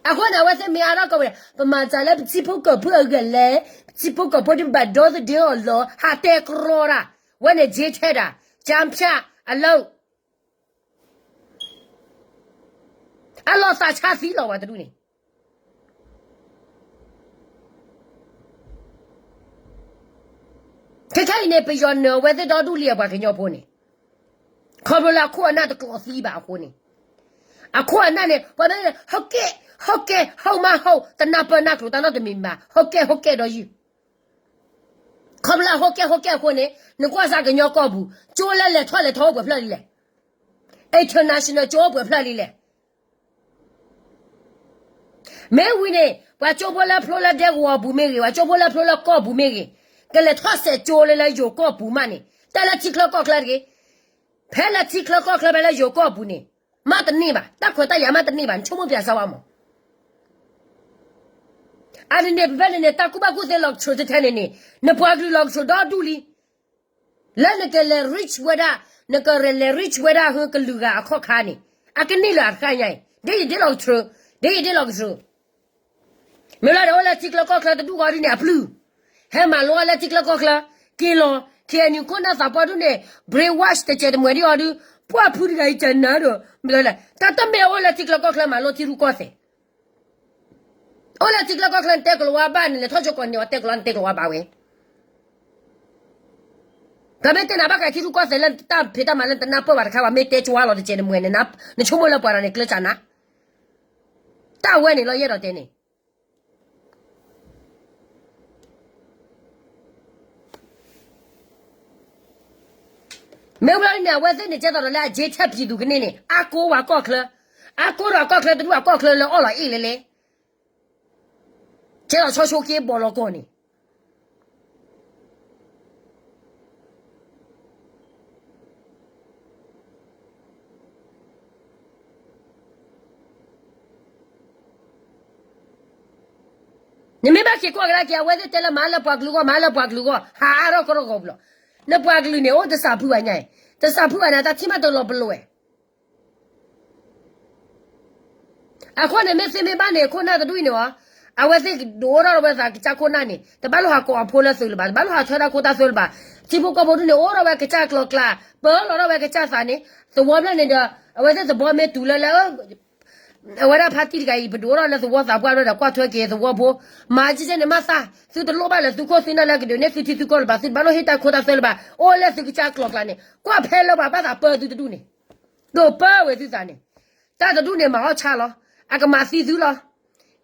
အဃိန့ၣ် အဝဲသ့ၣ်မ့ၢ်အါထီၣ်ကီးဝဲ, ပမၤစၢၤလၢပထံဖိကီၢ်ဖိအဂ့ၢ်လဲၣ်, ပထံဖိကီၢ်ဖိဒ်ဘၣ်ဒီသဒၢအီၤလီၤ ဟးတဲကရီတၢ်, ဝဲန့ၣ် ကၠ့ထဲဒၣ်, ကၠါဖၠၣ်အလၢ အလီၤသးဆါသံလီၤဝဲတဒူၣ်န့ၣ်. ခဲခဲအံၤန့ၣ် ပယီၤနၢၤဝဲသ့ၣ်ဒီဒူၣ်လံအပှၤကညီဖိန့ၣ်, ခီဖျိလၢအခိၣ်အနၢ်တကျိးသံဘၣ်အဃိန့ၣ်, အခိၣ်အနၢ်န့ၣ် ပှၤမ့ၢ် ဟုတ်ကဲ့, ဟုတ်ကဲ့, ဟုတ်မဟုတ်, တနၢ်ပၢၢ်နၢ်ကျိၤတၢ်နီတမံၤမံၤဘၣ်, ဟုတ်ကဲ့, ဟုတ်ကဲ့ ဒီးယုၢ် ခီဖျိလၢ ဟုတ်ကဲ့, ဟုတ်ကဲ့ အဃိန့ၣ် နကွၢ်စ့ၢ်ကညီကီၢ်ပူၤ, ကၠိလၢလဲၤထီၣ်လဲၤထီအိၣ်ပှဲၤဖျၢၣ်လံလဲၣ်. International ကၠိအိၣ်ပှဲၤဖျၢၣ်လံလဲၣ်. မ့ၢ်ဝံၤန့ၣ် ပှၤကၠိဖိလၢဖျိလၢဒဲကဝီၤပူၤမ့ၢ်ဂ့ၤ, ပှၤကၠိဖိလၢဖျိလၢကီၢ်ပူၤမ့ၢ်ဂ့ၤ, ကလဲၤထီၣ်စဲးကၠိလၢလၢယိၤကီၢ်ပူၤမးန့ၣ် တဲလၢထံချၢကီၢ်ချၢတဂ့ၤ. ဖဲလၢထံချၢကီၢ်ချၢဖဲလၢယိၤကီၢ်ပူၤန့ၣ် မ့ၢ်တန့ၢ်ဘၣ်, တၢ်ခွဲးတၢ်ယာ်မ့ၢ်တန့ၢ်ဘၣ်, နဆိကမိၣ်ပျးစၢ်ဝဲမး. အန့ၣ်န့ၣ် ပဖဲန့ၣ်န့ၣ် တၢ်ကူၣ်ဘၣ်ကူၣ်သ့လီၤကထြၢးထဲထဲန့ၣ်န့ၣ် နပှၤကလုာ်လီၤကထြၢးဒီဒူၣ်လံ. လၢနကလဲၤ reach ဝဲဒၣ်, နကလဲၤ reach ဝဲဒၣ်ဟုကလုာ်ဂၤအခီၣ်ခါန့ၣ် အကန့ၢ်လၢအတခါညါအံၤ, ဒ်ယဒ့လီၤကထြၢး, ဒ်ယဒ့လီၤကထြၢး မ့ၢ်လၢဒီးအိၣ်လၢထံချၢကီၢ်ချၢတဒူၣ်ဃီဒ်န့ၣ်အပျုၢ်, ဟဲမၤလိအီၤလၢထံချၢကီၢ်ချၢ, က့ၤလီၤ, ခဲအံၤန့ၣ်ခိၣ်နၢ်သးပှၢ်ဒူၣ်န့ၣ် brainwash တစဲးတမှဲၤဒံးအီၤဒုး, ပှၢ်ဖုတဂၤအံၤကနၤဒီး မ့ၢ်လၢ တၢ်တမ့ၢ်အအိၣ်လၢထံချၢကီၢ်ချၢမၤလိထံရူၢ်ကီၢ်သဲး အိၣ်လၢထံချၢကီၢ်ချၢနတဲကလီၤဝါဘၣ်န့ၣ် လဲၤထီၣ်ကၠိကိးန့ၢ်အီၤတဲကလီၤနတဲကလီၤဝါဘၣ်ဝဲ ပှၤမ့ၢ်တဲနၤဘၣ်ဃးထံရူၢ်ကီၢ်သဲးလၢတၢ်ဖံးတၢ်မၤလၢနတနၢ်ပၢၢ်ဘၣ်တခါ ပှၤမ့ၢ်တဲကဝါလီၤတစဲးတမှဲၤန့ၣ် နဆိကမိၣ်လၢပှၤဒီးန့ၣ်ကျၢၢ်စးနၤ, တၢ်ဝဲန့ၣ်လီၤယအဲၣ်ဒိးတဲန့ၣ် မ့ၢ်ဝဲဒ်န့ၣ် အဝဲသ့ၣ်န့ၣ် ကဲသိးဒီးလၢအကၠ့ထဲပျံၤသူကန့ၢ်န့ၣ် အါကိးဝဲကီၢ်ချၢ, အါကိးဒီးကီၢ်ချၢတဒူၣ်အကီၢ်ချၢလၢအီၣ်လီၤအ့ၣ်လဲလဲ, ကဲသိးဆီဆိက့ဘီလီၤကီၢ်န့ၣ် နမ့ၢ်ဘၣ်က့ၤကွၢ်ကဒါက့ၤ အဝဲသ့ၣ်တဲလၢမၤလၢပှၤကလုာ်အဂီၢ် မၤလၢပှၤကလုာ်အဂီၢ် ဟးအါထီၣ်ကရၢကရိပူၤလီၤ. နပှၤကလုာ်န့ၣ် အိၣ်တစၢ်ဖုဘၣ်ညါအံၤ, တစၢ်ဖုဘၣ်န့ၣ် တၢ်ထံၣ်မးတလီၤပလိာ်ဝဲ အဃိန့ၣ် မ့ၢ်သ့မ့ၢ်ဘၣ်န့ၣ် ခိၣ်နၢ်တဒူၣ်အံၤန့ၣ် အဝဲသ့ၣ်ဒိးအိၣ်ထီၣ်ဝဲသးကစၢ်ခိၣ်နၢ်န့ၣ် တဘၣ်လိၣ်ဟးကိးအဖိလၢသုးလၢၤဘၣ်, တဘၣ်လိၣ်ဟးထၢတၢ်ခိတၢ်သွဲလၢၤဘၣ်. ထံဖိကီၢ်ဖိဒူၣ်န့ၣ် အိၣ်ထီၣ်ဝဲကစၢ်ကျိၤကျါ, ပၢလီၤထီၣ်ဝဲကစၢ်သးန့ၣ်, သဝီဖျၢၣ်န့ၣ်ဒီး အဝဲသ့ၣ်သဘီမ့ၢ်တုၤလၢလၢ အဝဲဒၣ်ဖါတံၢ်တဂၤအံၤ ပဒိးအိၣ်ထီၣ်လၢသဝီသးပှၢ်ဒီးကွၢ်ထွဲက့ၤသဝီဖိ, မၤကဲကဲန့ၣ်မးသး, သုတလိၣ်ဘၣ်လၢသုခိၣ်သုနၢ်လၢကဒုးန့ၢ်သုထံသုကီၢ်လၢၤဘၣ်, သုတဘၣ်လိၣ်ဟ့ၣ်တၢ်ခိတၢ်သွဲလၢၤဘၣ်, အိၣ်လၢသုကစၢ်ကျိၤကျါန့ၣ် ကွၢ်ဖဲလၢပှၤဘၣ်သးပၢသုတဒူၣ်န့ၣ် ဒိးပၢဝဲသုသးန့ၣ်, တၢ်တဒူၣ်န့ၣ်မၤအီၣ်ဆါလီၤ, အကမၤသံသုလီၤ.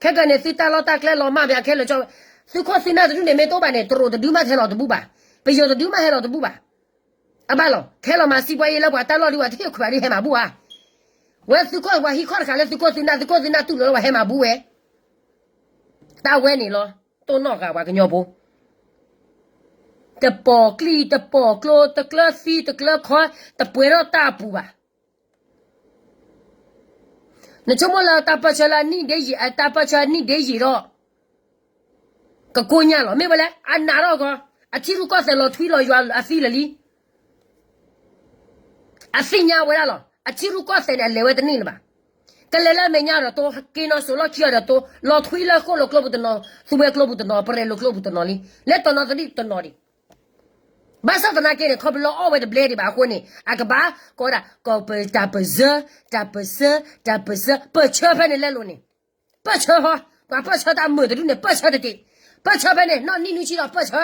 ခဲကနံၣ်န့ၣ် သုတၢ်လီၢ်တၢ်ကျဲလီၤမၢ်ဘၣ်ခဲလၢာ်ကၠီ, သုခိၣ်သုနၢ်တဒူၣ်န့ၣ် မ့ၢ်တအိၣ်ဘၣ်န့ၣ် တရူးတဒုမးထဲလီၤတဘူၣ်ဘၣ်, ပယီၤတဒုမးဟဲလီၤတဘူၣ်ဘၣ်. အဘၣ်လီၤ, ခဲလီၤမၤစံးပှၤအံၤလၢပှၤတၢ်လီၢ်ဒုး ပှၤတဟ့ၣ်ခွဲးဒုးဟဲမၤဘူၣ်ဧါ. ဝဲသုးခိၣ်ပှၤဟံးခီၣ်တခါလၢသုးခိၣ်သုးနၢ် သုးခိၣ်သုးနၢ်တူၢ်လိာ်လၢပှၤဟဲမၤဘူၣ်ဝဲ တၢ်ဝဲန့ၣ်လီၤ, တိၢ်နီၣ်ဃာ်ပှၤကညီဖိ တပိာ်ကျိ တပိာ်ကျိ တကျၢၤသံတကျၢၤခီ တပှဲၤထီၣ်တၢ်အပူၤဘၣ်. နဆိကမိၣ်လၢတၢ်ပၢၢ်ဆၢလၢအနံၣ်ဒ့ယံာ်, တၢ်ပၢၢ်ဆၢအနံၣ်ဒ့ယံာ်ဒီး ကကိညၢ်လီၤ. မ့ၢ်ဝဲလဲၣ်, အနာ်ထီၣ်ကီ, အထံရူၢ်ကီၢ်သဲးလီၤထွံလီၤယွၤအသံလၢာ်လံ. အသ့ၣ်ညါဝဲဒၣ်လီၤ. အထံရူၢ်ကီၢ်သဲးန့ၣ် အလဲၤဝဲတန့ၢ်လၢၤဘၣ်. ကလဲၤလၢအမဲာ်ညါဒီးတိၢ်, က့ၤနီၢ်စိၤလီၢ်ခံအီၤဒီးတိၢ်, လီၤထွံလၢဃိၣ်လိာ်ကျိပူၤတနီၤ, သူဝဲကျိပူၤတနီၤ, ပရဲၤလိာ်ကျိပူၤတနီၤလံ. လဲၤတနီၤသဒံးတနီၤဒံး. ဘၣ်ဆၣ်သနာ်က့န့ၣ် ခီဖျိလၢအီၣ်ဝဲတဘျဲဒံးဘၣ်အဃိန့ၣ် အကဘၣ်ကိးဒၣ် ကိးပတၢ်ပစၢ, တၢ်ပစၢ, တၢ်ပစၢ, ပၢၢ်ဆၢဖဲန့ၣ်လဲလိာ်န့ၣ်. ပၢၢ်ဆၢဟီ, ပှၤပၢၢ်ဆၢတၢ်မုာ်တဒူၣ်န့ၣ် ပၢၢ်ဆၢတတ့ၢ်. ပၢၢ်ဆၢဖဲန့ၣ် နီၢ်နံၣ်နွံဆံလီၤပၢၢ်ဆ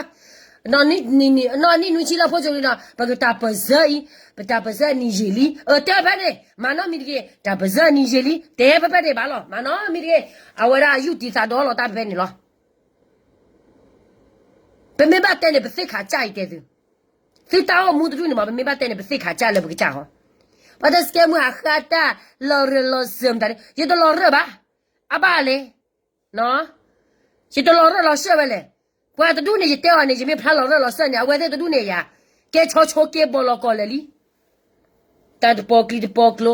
ၢ, နီၢ်နံၣ်နွံဆံလီၤဖိစိၤလံဒီး ပကတၢ်ပစၢအံၤ, ပတၢ်ပစၢအနံၤယံာ်လံ. အတဲဖဲန့ၣ် မၤနီတမံၤတဂ့ၤ, တၢ်ပစၢအနံၤယံာ်လံ, တဲဖဲဖဲန့ၣ်ဘၣ်လီၤ. မၤနီတမံၤတဂ့ၤ, အဝဲဒၣ်အယူၢ်တံၢ်သးဒီလီၤတၢ်ဖဲဖဲန့ၣ်လီၤ. ပမ့ၢ်ဘၣ်တဲန့ၣ် ပသ့ၣ်ခးကၢ်အံၤတဲသု, သုတၢ်အိၣ်မူတဒူၣ်န့ၣ်မး ပမ့ၢ်ဘၣ်တဲန့ၣ် ပသ့ၣ်ခးကၢ်လၢပကစၢ်ဟီ, ပှၤတစကဲမုၢ်ဟးဃၢ်တၢ်လီၤရၢၢ်လီၤစၢၤမတၤဒ်, ယတလီၤရၢၢ်ဘၣ်, အဘၣ်လဲၣ်, ယတလီၤရၢၢ်လီၤစၢၤဝဲလဲၣ်. ပှၤတဒူၣ်န့ၣ် ယတဲအီၤန့ၣ် ယမ့ၢ်ဖျါလီၤရၢၢ်လီၤစၢၤန့ၣ် အဝဲသ့ၣ်တဒူၣ်န့ၣ်ယၤ, ကဲဆီဆိက့ဘီလီၤကီၢ်လၢာ်လံ. တၢ်တပီၤကျံတပီၤကျိ,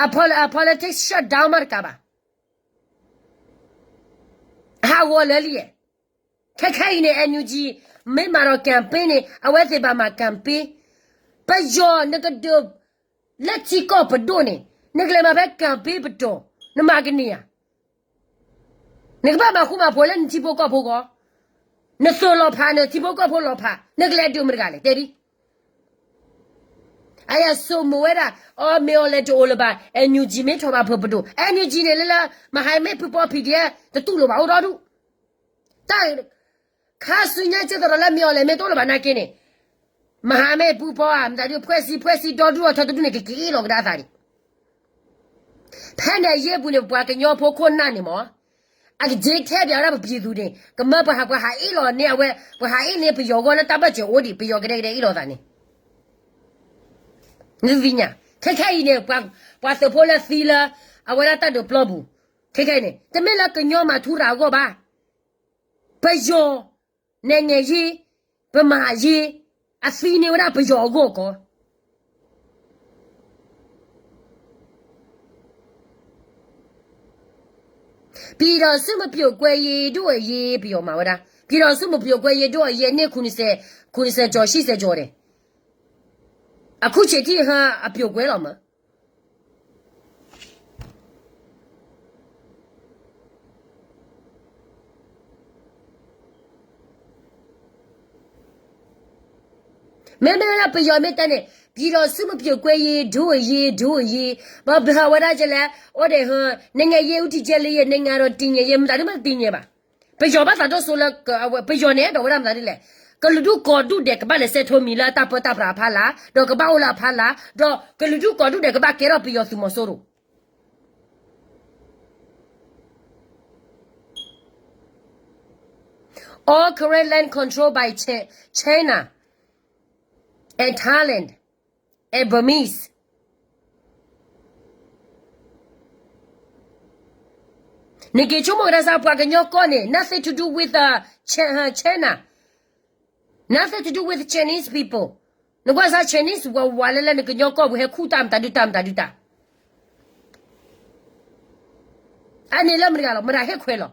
အ politics shut down မးတကးဘၣ်. ဟးဂီၤလၢာ်လံယဲၢ်. ခဲခဲအံၤန့ၣ် NUG မ့ၢ်မၤဒီး campaign န့ၣ် အဝဲသ့ၣ်ဘၣ်မၤ campaign. ပယီၤနကဒုး လၢထံကီၢ်ပဒိၣ်န့ၣ် နကလဲၤမၤဖဲ campaign ပတီၢ် နမၤကန့ၢ်ဧါ. နကဘၣ်မၤဃူမၤဖိးလၢနထံဖိကီၢ်ဖိဂီၢ်, နသုးလီၤဖး နထံဖိကီၢ်ဖိလီၤဖး နကလဲၤဒုးမတၤတဂၤလဲၣ် တဲဒ် အယဆိမိၣ်ဝဲဒၣ် အီ မ့ၢ်အီၤလဲၤတအိၣ်လၢၤဘၣ် NUG မ့ၢ်ထီၣ်ဘၣ်ဖုးပဒိၣ် NUG န့ၣ်လၢလၢ မဟာမိတ် ဖုပီ PDF တတူၢ်လိာ်ဘၣ်အိၣ်ဒီဒူၣ် တၢ် ခါဆူညါကဲသိးဒီးလၢမ့ၢ်အီၤလဲၤမ့ၢ်တအိၣ်လၢၤဘၣ်နာ်က့န့ၣ် မဟာမိတ် ဖုပီဧါ မတၤဒုး ဖွဲ့စည်း ဖွဲ့စည်း ဒီဒူၣ်အီၤထီတဒူၣ်န့ၣ် ကက့ၤအ့ၣ်လိာ်ကဒါအသးဒံး ဖဲန့ၣ်အယ့ၢ်ပူၤန့ၣ် ပှၤကညီဖိခိၣ်နၢ်န့ၣ်မ့ၢ် အကက့ၤထဲပၠးဝဲဒၣ်ပပျံၤသူန့ၣ် ကမၢပှၤဟးပှၤဟးအ့ၣ်လိာ်န့ၢ်အဝဲ ပှၤဟးအ့ၣ်န့ၢ်ပယီၤဂီၢ်လၢတၢ်ဘၢၣ်စၢၤအိၣ်ဒံး ပယီၤကဒဲကဒဲအ့ၣ်လိာ်သးန့ၣ် နသ့ၣ်ညါ ခဲခဲအံၤန့ၣ် ပှၤသုးဖိလၢသံလၢ အဝဲဒၣ်တၢ်ဒုးပျီပူၤ ခဲခဲအံၤန့ၣ် တမ့ၢ်လၢကညီမၤထူရၤအဂီၢ်ဘၣ် ပယီၤ နဲၣ်ငဲၤယ့ ပမၤယ့ အသံန့ၢ်ဝဲဒၣ်ပယီၤအဂီၢ်ကီး ပြည်ထောင်စုမပြိုကွဲရေး ဒုးအရေး ပယီၤမၤဝဲဒၣ် ပြည်ထောင်စုမပြိုကွဲရေး ဒုးအရေး နှစ် ခုနှစ်ဆယ် ခုနှစ်ဆယ်ကျော် ရှစ်ဆယ်ကျော် န့ၣ် အခုချိန်ထိ ဟဲ အပြိုကွဲလီၤမး မ့မ့ၢ်ဝဲဒၣ်ပယီၤမ့ၢ်တဲန့ၣ် ပြည်ထောင်စုမပြိုကွဲရေး ဒုးအရေး ဒုးအရေး ဘၣ်ဘၣ်ဝဲဒၣ်ကလဲၣ် အိၣ်ဒံး နိုင်ငံရေးဦးတည်ချက်လေးရဲ့ နိုင်ငံတော်တည်ငြိမ်ရေး မတၤဒုမတည်ငြိမ်ဘၣ် ပယီၤဘၣ်သးဒိၣ်စိလၢ ပယီၤန့ၣ်အဲၣ်ဒိးဝဲဒၣ်မတၤဒ်လဲၣ် ကလုာ်ဒူၣ်ကိးဒူၣ်ဒဲး ကဘၣ်လဲၤဆဲးထိးမံၤလၢတၢ်ပၢတၢ်ပြးအဖီလာ် ဒီးကဘၣ်အိၣ်လၢအဖီလာ် ဒီးကလုာ်ဒူၣ်ကိးဒူၣ်ဒဲး ကဘၣ်ကဲထီၣ်ပယီၤသုးမီၤစိရိၤ All Karen land controlled by Chi- China and Thailand and Burmese. နက့ၤဆိကမိၣ်ကဒါစၢ် ပှၤကညီကီၢ်န့ၣ် nothing to do with uh, Chi- uh, China, nothing to do with Chinese people. နကွၢ်စၢ် Chinese ဝးဝးလၢလၢနကညီကီၢ်ပူၤ ဟဲခူၣ်တၢ်မတၤဒုတၢ်မတၤဒုတၢ် အန့ၣ်လၢမတၤတဂၤလီၤ မတၤဟ့ၣ်ခွဲးလီၤ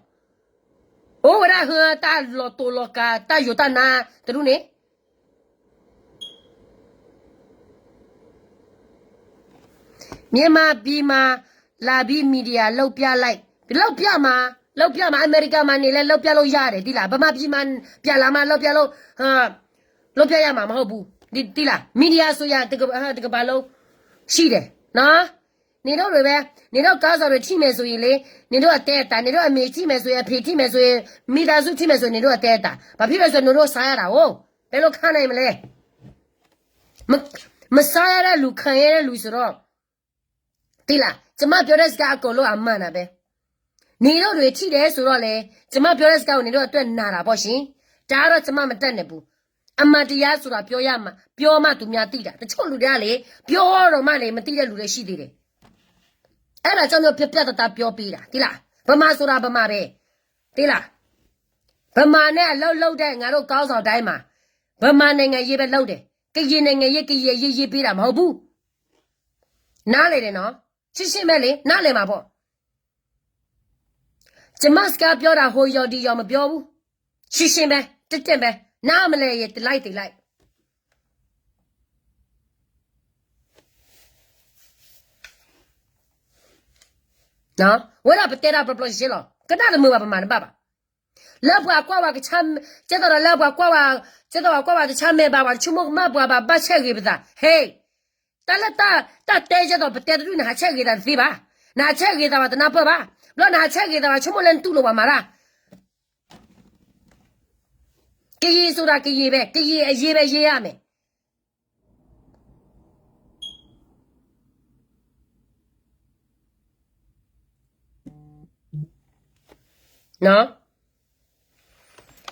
အိၣ်ဝဲဒၣ်ဟၢ တၢ်လီၤတိာ်လီၤကၤ တၢ်ယိာ်တၢ်နါ တဒူၣ်န့ၣ် မြန်မာပြည်မှာ လာပြီး မီဒီယာ လုပ်ပြလိုက် လုပ်ပြမှာ လုပ်ပြမှာ အမေရိကမှာနေလည်း လုပ်ပြလို့ရတယ် သိလား ဗမာပြည်မှာ ပြန်လာမှ လုပ်ပြလို့ လုပ်ပြရမှာ မဟုတ်ဘူး သိလား မီဒီယာဆိုတာ တစ်ကမ္ဘာလုံး ရှိတယ်နော် နေတို့တွေပဲ နေတို့ခေါင်းဆောင်တွေ ထိမယ်ဆိုရင်လေ နေတို့အတဲအတာ နေတို့အမေ ထိမယ်ဆိုရင် အဖေ ထိမယ်ဆိုရင် မိသားစု ထိမယ်ဆိုရင် နေတို့အတဲအတာ ဘာဖြစ်လို့လဲဆိုတော့ နေတို့စားရတာကို ဘယ်လိုခံနိုင်မလဲ မ- မစားရတဲ့လူ ခံရတဲ့လူဆိုတော့ သိလား ကျမပြောတဲ့စကား အကုန်လုံး အမှန်တာပဲ နေတို့တွေ ထိတယ်ဆိုတော့လေ ကျမပြောတဲ့စကားကို နေတို့အတွက် နာတာပေါ့ရှင် ဒါကတော့ ကျမ မတတ်နိုင်ဘူး အမှန်တရားဆိုတာ ပြောရမှာ ပြောမှ သူများ သိတာ တချို့လူတွေကလေ ပြောတော့မှလေ မသိတဲ့လူတွေ ရှိသေးတယ် အဲ့ဒါကြောင့်မျိုး ပြတ်ပြတ်သားသား ပြောပေးတာ သိလား ဗမာဆိုတာ ဗမာပဲ သိလား ဗမာနဲ့ အလုပ်လုပ်တဲ့ ငါတို့ ခေါင်းဆောင်တိုင်းမှာ ဗမာနိုင်ငံရေးပဲ လုပ်တယ် ကရင်နိုင်ငံရေး ကရင်အရေး ရေးပေးတာ မဟုတ်ဘူး နားလည်တယ်နော် ရှင်းရှင်းပဲလေ နားလည်မှာပေါ့ ကျမ စကားပြောတာ ဟိုရော်ဒီရော် မပြောဘူး ရှင်းရှင်းပဲ တက်တက်ပဲ နားမလည်ရင် တလိုက်တလိုက် ဝဲဒၣ်ပတဲတၢ်ပျီပျီရှဲရှဲလီၤ ကနၣ်တမုာ်ဘၣ် ပမၤတဘၣ်ဘၣ် လၢပှၤကွၢ်ဝဲကဆၢ ကဲသိးဒီးလၢပှၤကွၢ်ဝဲ ကဲသိးပှၤကွၢ်ဝဲတဆၢမဲာ်ဘၣ် ပှၤတဆိကမိၣ်ကမၣ်ပှၤဘၣ် ဘၣ်ဆဲးဂ့ၤပသး ဟဲ တၢ်လၢတၢ် တၢ်တဲကဲသိး ပတဲတဒူၣ်န့ၣ် ဟးဆဲးဂ့ၤသးတသ့ဘၣ် နဟးဆဲးဂ့ၤသးဘၣ် တနၢ်ပၢၢ်ဘၣ် ဘျီနဟးဆဲးဂ့ၤသးဘၣ် ဆိကမိၣ်လၢနတူၢ်လိာ်ပှၤမၤတၢ် ကရင်ဆိုတာ ကရင်ပဲ ကရင်အရေးပဲ ရေးရမယ်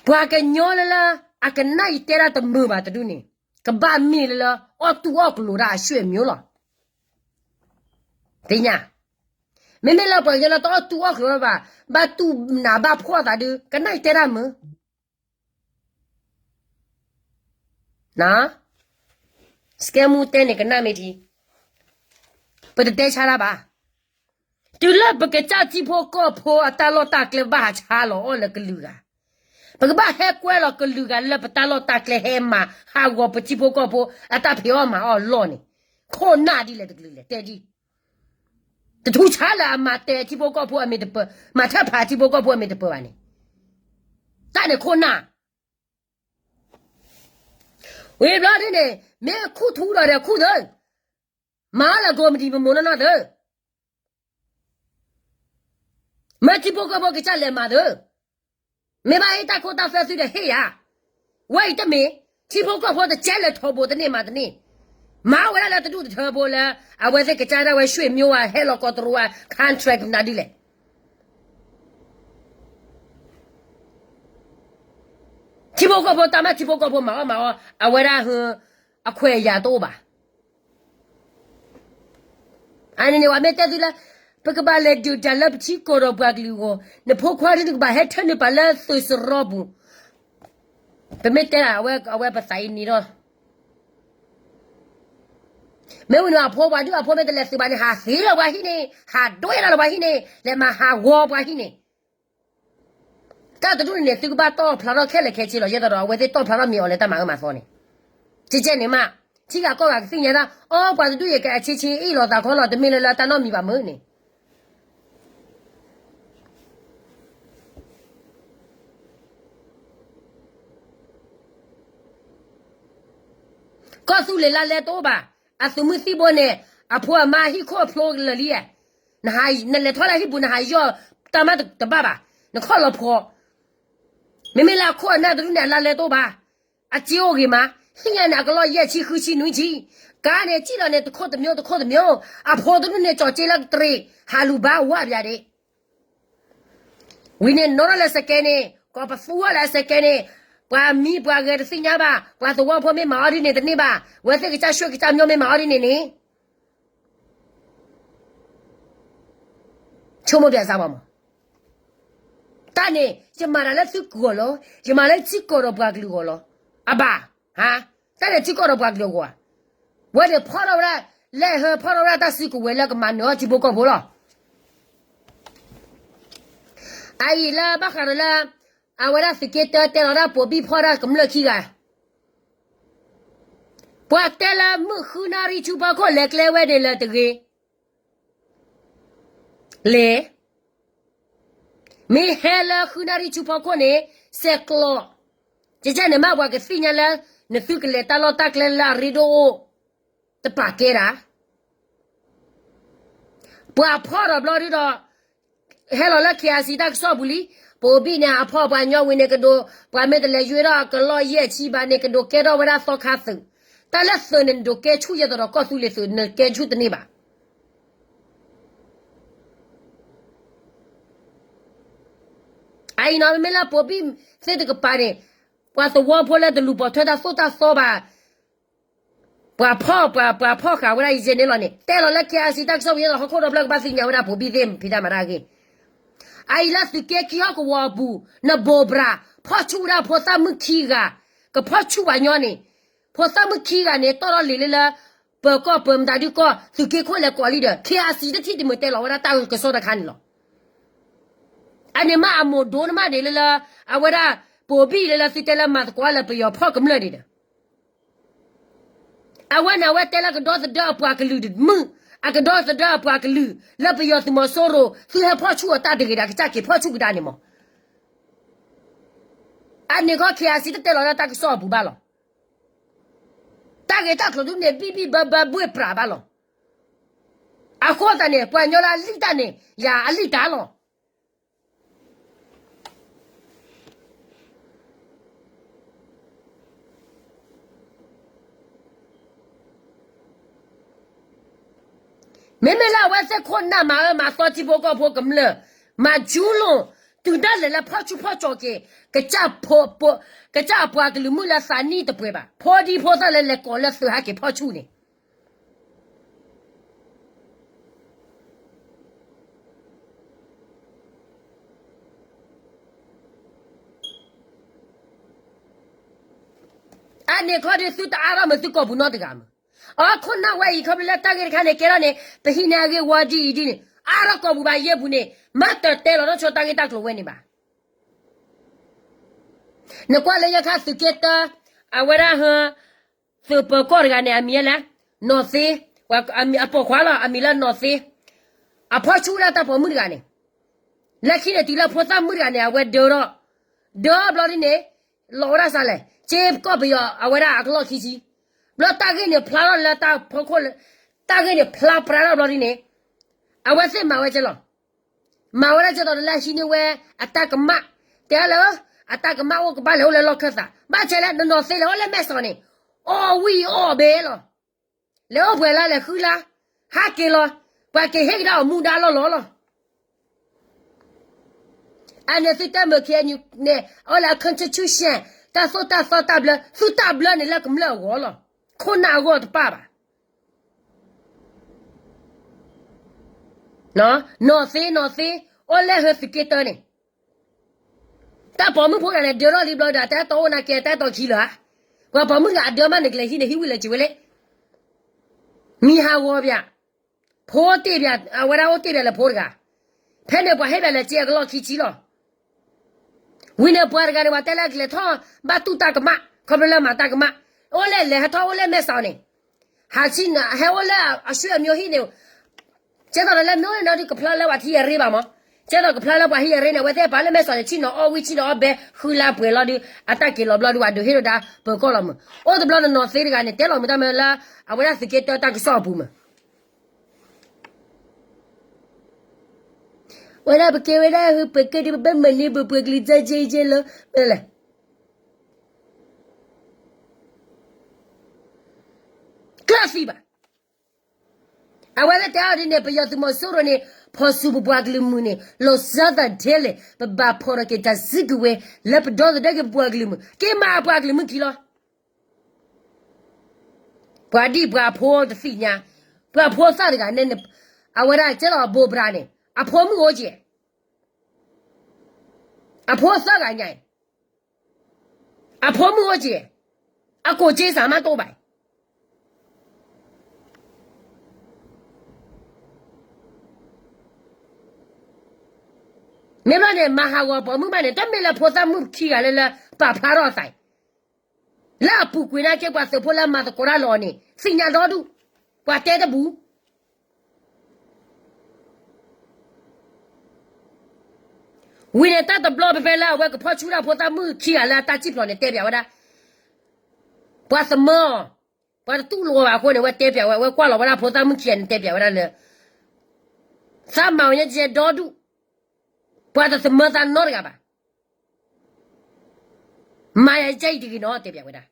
ပှၤကညီလၢလၢ အကနၣ်ယတဲတၢ်တမုာ်ဘၣ်တဒူၣ်န့ၣ် ကဘၣ်မ့ၢ်လၢလၢ အီၣ်တူၢ်အီၣ်ကလိာ်တၢ်အဆွေမျိုးလီၤ သ့ၣ်ညါ မ့မ့ၢ်လၢပှၤကညီလၢတအီၣ်တူၢ်အီၣ်ကလိာ်ဘၣ် ဘၣ်တူၢ်နးဘၣ်ဖှီၣ်သးဒုး ကနၣ်ယတဲတၢ်မုာ် စကဲမူတဲန့ၣ် ကနၣ်မ့ၢ်ထံ ပတတဲဆါတၢ်ဘၣ် တုၤလၢပကစၢ်ထံဖိကီၢ်ဖိအတၢ်လီၢ်တၢ်ကျဲဘၣ်ဟးဆါလီၤအီၣ်လၢကလုာ်ဂၤ, ပကဘၣ်ဟဲကွဲလီၤကလုာ်ဂၤလၢပတၢ်လီၢ်တၢ်ကျဲ ဟဲမၤဟးဂီၤပထံဖိကီၢ်ဖိအတၢ်ဖံးအီၣ်မၤအီၣ်လီၢ်န့ၣ်, ခိၣ်နၢ်ဒ်လဲၣ်တကလုာ်လဲၣ် တဲဒ်, တထူဆါလၢအမၤတဲထံဖိကီၢ်ဖိအမ့ၢ်တပၢၤ, မၤထၢဖးထံဖိကီၢ်ဖိအမ့ၢ်တပၢၤဘၣ်န့ၣ်, တၢ်န့ၣ်ခိၣ်နၢ် ဝံၤဘျီဒ်န့ၣ် မ့ၢ်ခူၣ်ထူဒီးဒီးခူၣ်သၢ, မၤအီၣ်လၢကိးမတံၤပမိၢ်နီၢ်နီၢ်သၢ, မ့ၢ်ထံဖိကီၢ်ဖိကစၢ်လဲၤမၤသၢ, မ့ၢ်ဘၣ်ဟ့ၣ်တၢ်ခိတၢ်သွဲသုဒီးဟ့ၣ်ယၤ, ဝဲအံၤတမ့ၢ်, ထံဖိကီၢ်ဖိတကဲလၢၤထီဘိတန့ၢ်မးတန့ၢ်, မၤဝဲဒၣ်လၢတဒူၣ်တထၢဖိလၢ အဝဲသ့ၣ်ကစၢ်ဒၣ်ဝဲ ရွှေမျိုး ဧါ ဟဲလီၤကီးတရူး ဧါ contract နၤဒ်လဲၣ် ထံဖိကီၢ်ဖိတၢ်မၤ ထံဖိကီၢ်ဖိမၤအီၣ်မၤအီၣ် အဝဲဒၣ်ဟ, အခွဲးအယာ်တအိၣ်ဘၣ်. အန့ၣ်န့ၣ် ပှၤမ့ၢ်တဲသုလၢ ပကဘၣ်လဲၤဒုးတၢ်လၢပထံကီၢ်ဒီးပှၤကလုာ်အဂီၢ်, နဖိခွါဒ်နကဘၣ်ဟဲထၢနုာ်ပာ်လၢသုးစရီပူၤ, ပမ့ၢ်တဲဒၣ် အဝဲပသးအံၤန့ၣ်ဒီး မ့ၢ်ဝံၤန့ၣ် အဖိပှၤဒုၣ်အဖိမ့ၢ်တလဲၤသုးဘၣ်န့ၣ် ဟးသံလီၤပှၤဟံၣ်န့ၣ်, ဟးဒွဲလီၤလၢပှၤဟံၣ်န့ၣ်, လဲၤမၤဟးဂီၤပှၤဟံၣ်န့ၣ်, တၢ်တဒူၣ်န့ၣ်န့ၣ် သုကဘၣ်တီၣ်ဖျါထီၣ်ခဲလၢာ်ခဲဆ့လီၤ. ယဲသိးဒီး အဝဲသ့ၣ်တီၣ်ဖျါထီၣ်မ့ၢ်အီၤလၢတၢ်မၤအၢမၤသီန့ၣ်, ကကဲန့ၣ်မး, ထံဂၤကီၢ်ဂၤကသ့ၣ်ညါတၢ်, အီ ပှၤတဒူၣ်အံၤကဲအဆ့ဆ့အ့ၣ်လိာ်သးခီလီၤ တမ့ၢ်လၢလၢတၢ်နီတမံၤဘၣ်မုၢ်န့ၣ် ကီၢ်သူလ့ၤလါလဲတအိၣ်ဘၣ်, အသုးမုၢ်သံၣ်ဘိန့ၣ်, အဖိအမါဟံၣ်ခိၣ်အဖျိလၢာ်လံ, နလဲၤထီၣ်လၢဟံၣ်ပူၤ နဟးယီၢ်တၢ်မးတဘၣ်ဘၣ်, နခီၣ်လီၤဖီ, မ့မ့ၢ်လၢအခိၣ်အနၢ်တဒူၣ်န့ၣ် အလါလဲတအိၣ်ဘၣ်, အစ့အိၣ်ဂ့ၤမး, ဟံၣ်ညါန့ၣ် အကလီၢ်ယဲၢ်ဆံဃုဆံနွံဆံ, ကါန့ၣ် စံၣ်လီၤန့ၣ် တခိၣ်တမျိုးတခိၣ်တမျိုး, အဖိတဒူၣ်န့ၣ် ကၠီၤစ့လၢကတြ့ၣ်, ဟးလူၤဘါဝါဘၣ်ဒ့ ဝံၤန့ၣ် နီၣ်ထီၣ်လၢစကဲန့ၣ် ကိးပသူဝဲလၢစကဲန့ၣ်, ပှၤမံပှၤဂဲၤတသ့ၣ်ညါဘၣ်, ပှၤသဝီဖိမ့ၢ်မၤအီၤဒ်န့ၣ်တန့ၢ်ဘၣ်, ဝဲသ့ၣ်ကစၢ်ဆှၢကစၢ်မျိမ့ၢ်မၤအီၤဒ်န့ၣ်န့ၣ်, ဆိကမိၣ်ပၠးစၢ်ဘၣ်မး, တၢ်န့ၣ် ယမၤတၢ်လၢသုကဂီၢ်လီၤ, ယမၤလၢထံကီၢ်ဒီးပှၤကလုာ်အဂီၢ်လီၤ, အဘၣ်, ဟါ, တၢ်န့ၣ်ထံကီၢ်ဒီးပှၤကလုာ်အဂီၢ်, ဝဲန့ၣ်ဖီၣ်ထီၣ်ဝဲဒၣ်, လဲၤဟၢဖီၣ်ထီၣ်ဝဲဒၣ်တၢ်စုကဝဲၤလၢကမၤနၢၤအီၣ်ထံဖိကီၢ်ဖိလီၤ. အအံၤလၢဘၣ်ဃးဒီးလၢ အဝဲဒၣ်သုးက့တၢတဲလီၤဒၣ်ပိာ်ဘံၣ်ဖီၣ်ဒၣ်ကမျၢၢ်ခံဂၤ, ပှၤတဲလၢမုၢ်ဃုနၣ်ရံၣ်ဆူဖီခိၣ်လဲၤကျဲဝဲန့ၣ်လၢတဂ့ၤ, လဲၤ, မ့ၢ်ဟဲလၢဃုနၣ်ရံၣ်ဆူဖီခိၣ်န့ၣ်, ဆဲးကျိး, ကကဲန့ၣ်မးပှၤကသ့ၣ်ညါလၢ နသုကလဲၤတၢ်လီၢ်တၢ်ကျဲလၢအရ့ဒိၣ်အိၣ်, တပာ်ကဲဒၣ် ပှၤဖီၣ်ဒီးဘျီဒုဒီး, ဟဲလီၤလၢ KIC တၢ်ကစီၣ်ပူၤလံ, ပိာ်ဘံၣ်န့ၣ်အဖီၣ်ပှၤညီဝံၤန့ၣ်ကဒိး, ပှၤမ့ၢ်တလဲၤယွ့ထီၣ်အကလီၢ်ယဲၢ်ဆံဘၣ်န့ၣ် ကဒိးကဲထီၣ်ဝဲဒၣ်သီခါသုး, တၢ်လၢသုးန့ၣ် နဒိးကဲဆူၣ်ယဲသိးဒီးကီၢ်သူလ့ၤသုး နကဲဆူၣ်တန့ၢ်ဘၣ်. အအံၤနီၤ မ့မ့ၢ်လၢပိာ်ဘံၣ်သ့ၣ်တကပၤန့ၣ်, ပှၤသဝီဖိလၢတလူၤပိာ်ထွဲတၢ်သိၣ်တၢ်သီဘၣ်, ပှၤဖီၣ်ပှၤ ပှၤဖီၣ်ဃာ်ဝဲဒၣ်ယဲန့ၣ်လီၤန့ၣ်, တဲလီၤလၢ KIC တၢ်ကစီၣ်ပူၤယဲသိးဟီၣ်ခိၣ်ဒီဖျၢၣ်ကဘၣ်သ့ၣ်ညါဝဲဒၣ်ပိာ်ဘံၣ်သ့ၣ်ဖံးတၢ်မၤတၢ်အဂ့ၢ်, အအံၤလၢသုးက့ခံဟီၣ်ကဝီၤအပူၤ, နဘိးဘြၣ်, ဖီၣ်ဆူၣ်ဝဲဒၣ်ဖိသၣ်မုၣ်ခံဂၤ, ကဖီၣ်ဆူၣ်ပှၤညီန့ၣ်, ဖိသၣ်မုၣ်ခံဂၤန့ၣ် တီၣ်ထီၣ်လံာ်လၢလၢ, ပၢၤကီၢ်ပၢၤမတၤဒုကီၢ် သုးက့ခိၣ်လဲၤကိးလံဒီး KIC တထံၣ်တမုာ်တဲလီၤဝဲဒၣ်တၢ်ကစီၣ်တခါန့ၣ်လီၤ. အန့ၣ်မ့ၢ်အမိၢ်ဒိၣ်န့ၣ်မးန့ၣ်လၢလၢ, အဝဲဒၣ်, ပိာ်ဘံၣ်လၢလၢသုတဲလၢမၤသကိးလၢပယီၤဖီၣ်ကမျၢၢ်န့ၣ်ဒီး အဝဲန့ၣ်အဝဲတဲလၢကဒီသဒၢအပှၤကလုာ်တမုာ်, အကဒီသဒၢအပှၤကလုာ်, လၢပယီၤသုးမီၤစိရိၤ သုဟဲဖီၣ်ဆူၣ်အတၢ်တဂ့ၤဒီး ကစၢ်က့ၤဖီၣ်ဆူၣ်ကဒါန့ၣ်မး. အန့ၣ်ခီ KIC တတဲလီၤလၢတၢ်ကစီၣ်အပူၤဘၣ်လီၤ. တၢ်ဂ့ၢ်တၢ်ကျိၤဒုန့ၣ် ဘံၣ်ဘံၣ်ဘၢဘၢဘှ့ၣ်ပြးဘၣ်လီၤ. အဃိသတးန့ၣ် ပှၤညီလၢအလံၣ်တၢ်န့ၣ် ယၤအလံၣ်တၢ်လီၤ. မ့မ့ၢ်လၢအဝဲသ့ၣ်ခိၣ်နၢ်မၤအၢမၤသီထံဖိကီၢ်ဖိကမျၢၢ်, မၤကၠူလိာ်, တုၤဒၣ်လဲာ်လၢဖီၣ်ဆူၣ်ဖီၣ်ကၠီၤက့ၤ, ကစၢ်ဖိ, ကစၢ်အပှၤကလုာ်မုၣ်လၢသးနံၣ်တပှဲၤဘၣ်, ဖိဒံဖိသၣ်လၢလဲၤကိးလၢသုးဟဲက့ၤဖီၣ်ဆူၣ်န့ၣ် အန့ၣ်ခီဒုး သုတအါထီၣ်မုာ်သုကိာ်ပူၤနီတဂၤမုာ်. အခိၣ်နၢ်ဝဲအံၤခီဖျိလၢတၢ်ဂ့ၢ်တခါန့ၣ် ကဲထီၣ်န့ၣ် ပဟံးန့ၢ်အဂ့ၢ်ဝီဒ်အံၤဒ်န့ၣ် အါထီၣ်ကိာ်ပူၤဘၣ်ယဲၢ်ပူၤန့ၣ် မၤတၢ်တဲလီၤထီၣ်ဆိတၢ်ဂ့ၢ်တၢ်ကျိၤဝဲန့ၣ်ဘၣ်. နကွၢ်လၢညါခါသုးက့တၢ အဝဲဒၣ်ဟၢ သုးပၢၤကီၢ်တဂၤန့ၣ် အမံၤလဲၣ်, နီၢ်သ့, အပိာ်ခွါလီၤ အမံၤလၢနီၢ်သ့, အဖီၣ်ဆူၣ်ဝဲဒၣ်တၢ်ပိာ်မုၣ်တဂၤန့ၣ်, လၢခံန့ၣ်တုၤလၢဖိသၣ်မုၣ်တဂၤန့ၣ် အဝဲဒၢထီၣ်, ဒၢဘျီဒ်န့ၣ်, လီၤဝဲဒၣ်စးလဲၣ် က့ကီၢ်ပယီၤအဝဲဒၣ်အကလီၢ်ခံဆံ, ဘျီတၢ်ဂ့ၢ်န့ၣ်ဖျါထီၣ်လၢတၢ်ဖီခိၣ်လၢ, တၢ်ဂ့ၢ်န့ၣ်ဖျါပြးထီၣ်ဘျီဒ်န့ၣ်, အဝဲသ့ၣ်မၤဝဲကဲလီၤ မၤဝဲဒၣ်ကဲသိးဒီးလၢဟံးန့ၢ်ဝဲအတၢ်ကမၣ်, တဲလၢ, အတၢ်ကမၣ်အိၣ်ကဘၣ်လဲၤအိၣ်လၢလီၢ်ခၢၣ်သး, ဘၣ်ဆၣ်လၢနနီၢ်သ့လဲၤအိၣ်လၢမဲၢ်စီၤန့ၣ်, အီၣ်ဝံၣ်အီၣ်ဘဲလီၤ, လဲၤအိၣ်ပှဲၤလါလဲၤဃုလါ, ဟးက့ၤလီၤ, ပှၤက့ၤဟ့ၣ်ကဒါအီၤမူဒါလီၢ်လီၢ်လီၤ. အန့ၣ်သုတဲမုၢ်ခံအညူန့ၣ် အိၣ်လၢအ constitution, တၢ်သိၣ်တၢ်သီတၢ်ဘျၢ, သုတၢ်ဘျၢန့ၣ်လၢကမျၢၢ်အဂီၢ်လီၤ, ခိၣ်နၢ်အဂီၢ်တပၣ်ဘၣ်. နီၢ်သ့နီၢ်သ့, အိၣ်လၢဟၢသုးက့တၢန့ၣ်, တၢ်ပိာ်မုၣ်ဖိတဂၤန့ၣ် ဒၢထီၣ်လံဘျီဒီး တၢ်အဲၣ်တီအိၣ်နာ်က့ တၢ်အဲၣ်တီခံလၢၤဧါ, ပှၤပိာ်မုၣ်တဂၤအဒၢမးန့ၣ် ကလဲၤဟံးန့ၢ်ဟံၣ်ဝံၤလၢက့ၤဝဲလဲၣ်, မံၤဟးဂီၤပၠး, ဖိတ့ၢ်ပၠး, အဝဲဒၣ်အိၣ်တ့ၢ်ပၠးလၢဖိတဂၤ, ဖဲန့ၣ်ပှၤဟ့ၣ်ပၠးလၢက့အကလီၢ်ခံဆံလီၤ. ဝံၤန့ၣ်ပှၤတဂၤန့ၣ် ပှၤတဲလၢကလဲၤထီၣ်ဘၣ်တူၢ်တၢ်ကမၣ် ခီဖျိလၢမၤတၢ်ကမၣ်, အိၣ်လဲၣ်လဲၤဟဲထီၣ်အိၣ်လၢမဲၢ်စီၤန့ၣ်, ဟးဆံ, ဟဲအိၣ်လၢအဆွေအမျိုးဟံၣ်န့ၣ်, ကဲသိးဒီးလၢမ့ၢ်အိၣ်လၢနီၢ်ဒုးကဖျါလၢပှၤထံၣ်အရ့ဘၣ်မး, ကဲသိးကဖျါလၢပှၤဟံၣ်အရ့န့ၣ် အဝဲသ့ၣ်ပာ်လၢမဲၢ်စီၤန့ၣ် ဆ့ၣ်နီၤအီၣ်ဝံၣ်ဆ့ၣ်နီၤအီၣ်ဘဲ ဃုလါပှဲၤလီၤဒုး အတၢ်က့ၤလီၤဘျီဒုး ပှၤဒုးဟ့ၣ်ဒိၣ်ဒါပၢၤကီၢ်လီၤမး, အိၣ်တဘျီနနီၢ်သ့တဂၤန့ၣ် တဲလီၤမုာ်တၢ်မၢလၢ အဝဲဒၣ်သုးက့တၢတၢ်ကစီၣ်အပူၤမး ဝဲဒၣ်ပကဲဝဲဒၣ်ဟူပကဲဒ်ပဘၣ်မၤန့ၢ်ပပှၤကလုာ်တၢ်ကဲကဲလီၤ, မ့ၢ်လဲၣ်, ကျၢၢ်သံဘၣ်. အဝဲသ့ၣ်တဲအီၤဒ်န့ၣ် ပယီၤသုးမီၤစိရိၤန့ၣ် ဖီၣ်ဆူၣ်ပပှၤကလုာ်မုၢ်န့ၣ် လီၤစၢ်သးဒ်လဲၣ် ပဘၣ်ဖီၣ်ထီၣ်က့ၤတၢ်စုကဝဲၤ လၢပဒီသဒၢက့ၤပပှၤကလုာ်မုၢ် က့ၤမၤအပှၤကလုာ်မုၢ်ခံလီၤ. ပှၤဒံၣ်ပှၤဖိတသ့ၣ်ညါ, ပှၤဖိသၣ်တဂၤန့ၣ်, အဝဲဒၣ်ကဲလီၤဘိးဘြၤန့ၣ် အဖိမုၣ်အိၣ်က့ၤ, အဖိသၢဂၤညါအံၤ, အဖိမုၣ်အိၣ်က့ၤ, အကိၣ်က့စၢ်မးတအိၣ်ဘၣ်အံၤ, မ့ၢ်ဘျီန့ၣ် မၤဟးဂီၤပိာ်မုၣ်မးန့ၣ် တမ့ၢ်လၢဖိသၣ်မုၣ်ခံဂၤလၢ လၢပာ်ဖျါထီၣ်အသးအံၤ, လၢအပူၤကွံာ်နာ်က့ ပှၤသုးဖိလၢမၤသကိးတၢ်လီၤန့ၣ် သ့ၣ်ညါဒီဒူၣ်, ပှၤတဲတဘူၣ် ဝံၤန့ၣ် တၢ်တဘျီဖဲဖဲလၢအဝဲကဖီၣ်ဆူၣ်တၢ်ဖိသၣ်မုၣ်ခံဂၤလၢအတၢ်စံၣ်ဖျိးန့ၣ် တဲပၠးဝဲဒၣ်, ပှၤသမၢအီၤ, ပှၤတတူၢ်လိာ်ဘၣ်အဃိန့ၣ် အဝဲတဲပၠးဝဲ, အဝဲကွၢ်လီၤဝဲဒၣ်ဖိသၣ်မုၣ်ခံဂၤန့ၣ် တဲပၠးဝဲဒၣ်လၢ သးမၤအီၤညါကဲဒီဒူၣ်, ပှၤတသမၢသးနီတဂၤဘၣ်. မၤယၤကဲအံၤတဂ့ၤနီၤ တဲပၠးဝဲဒၣ်.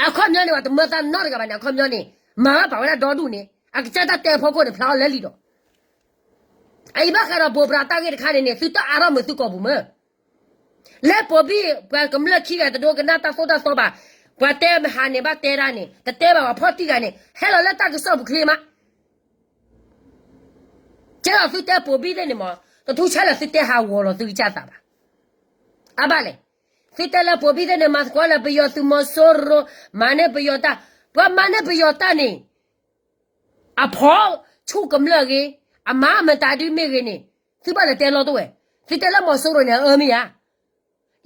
အခီပညီန့ၣ် ပှၤတမၢသးနီတဂၤဘၣ်န့ၣ် အခီပညီန့ၣ် မၤဘၣ်ပာ်ဝဲဒၣ်ဒီဒူၣ်န့ၣ် အကစၢ်တၢ်တဲအဖီခိၣ်န့ၣ် ဖျါအီၤလၢလံဒီး အအံၤဘၣ်ဃးဒီးဘိးဘြၤတၢ်ဂ့ၢ်တခါန့ၣ်န့ၣ် သုတအါထီၣ်မုာ်သုကိာ်ပူၤမၢ်. လၢပိာ်ဘံၣ်ပှၤကမျၢၢ်ခံဂၤတဒိကနၣ်တၢ်သိၣ်တၢ်သီဘၣ်, ပှၤတဲမဟါန့ၣ်ဘၣ်တဲဒၣ်န့ၣ် တတဲဘၣ်ပှၤဖီၣ်တံၢ်ဂၤန့ၣ် ဟဲလီၤလၢတၢ်ကစီၣ်ပူၤချ့မး ကဲဒီးသုတဲပိာ်ဘံၣ်သ့ၣ်န့ၣ်မး တထူဆါလၢသုတဲဟးဂီၤလီၤသုကစၢ်သးဘၣ်. အါဘၣ်လဲၣ်, သုတဲလၢပိာ်ဘံၣ်သ့ၣ်န့ၣ် မၤသကိးလၢပယီၤသုးမီၤစိရိၤ မၤန့ၢ်ပယီၤတၢ်, ပှၤမၤန့ၢ်ပယီၤတၢ်န့ၣ် အဖီၣ်ဆူၣ်ကမျၢၢ်ဂ့ၤ, အမၤမတၤဒုမ့ၢ်ဂ့ၤန့ၣ် သုဘၣ်လဲၤတဲလီၤတဝဲ, သုတဲလၢမီၤစိရိၤန့ၣ် အအၢမ့ၢ်ဧါ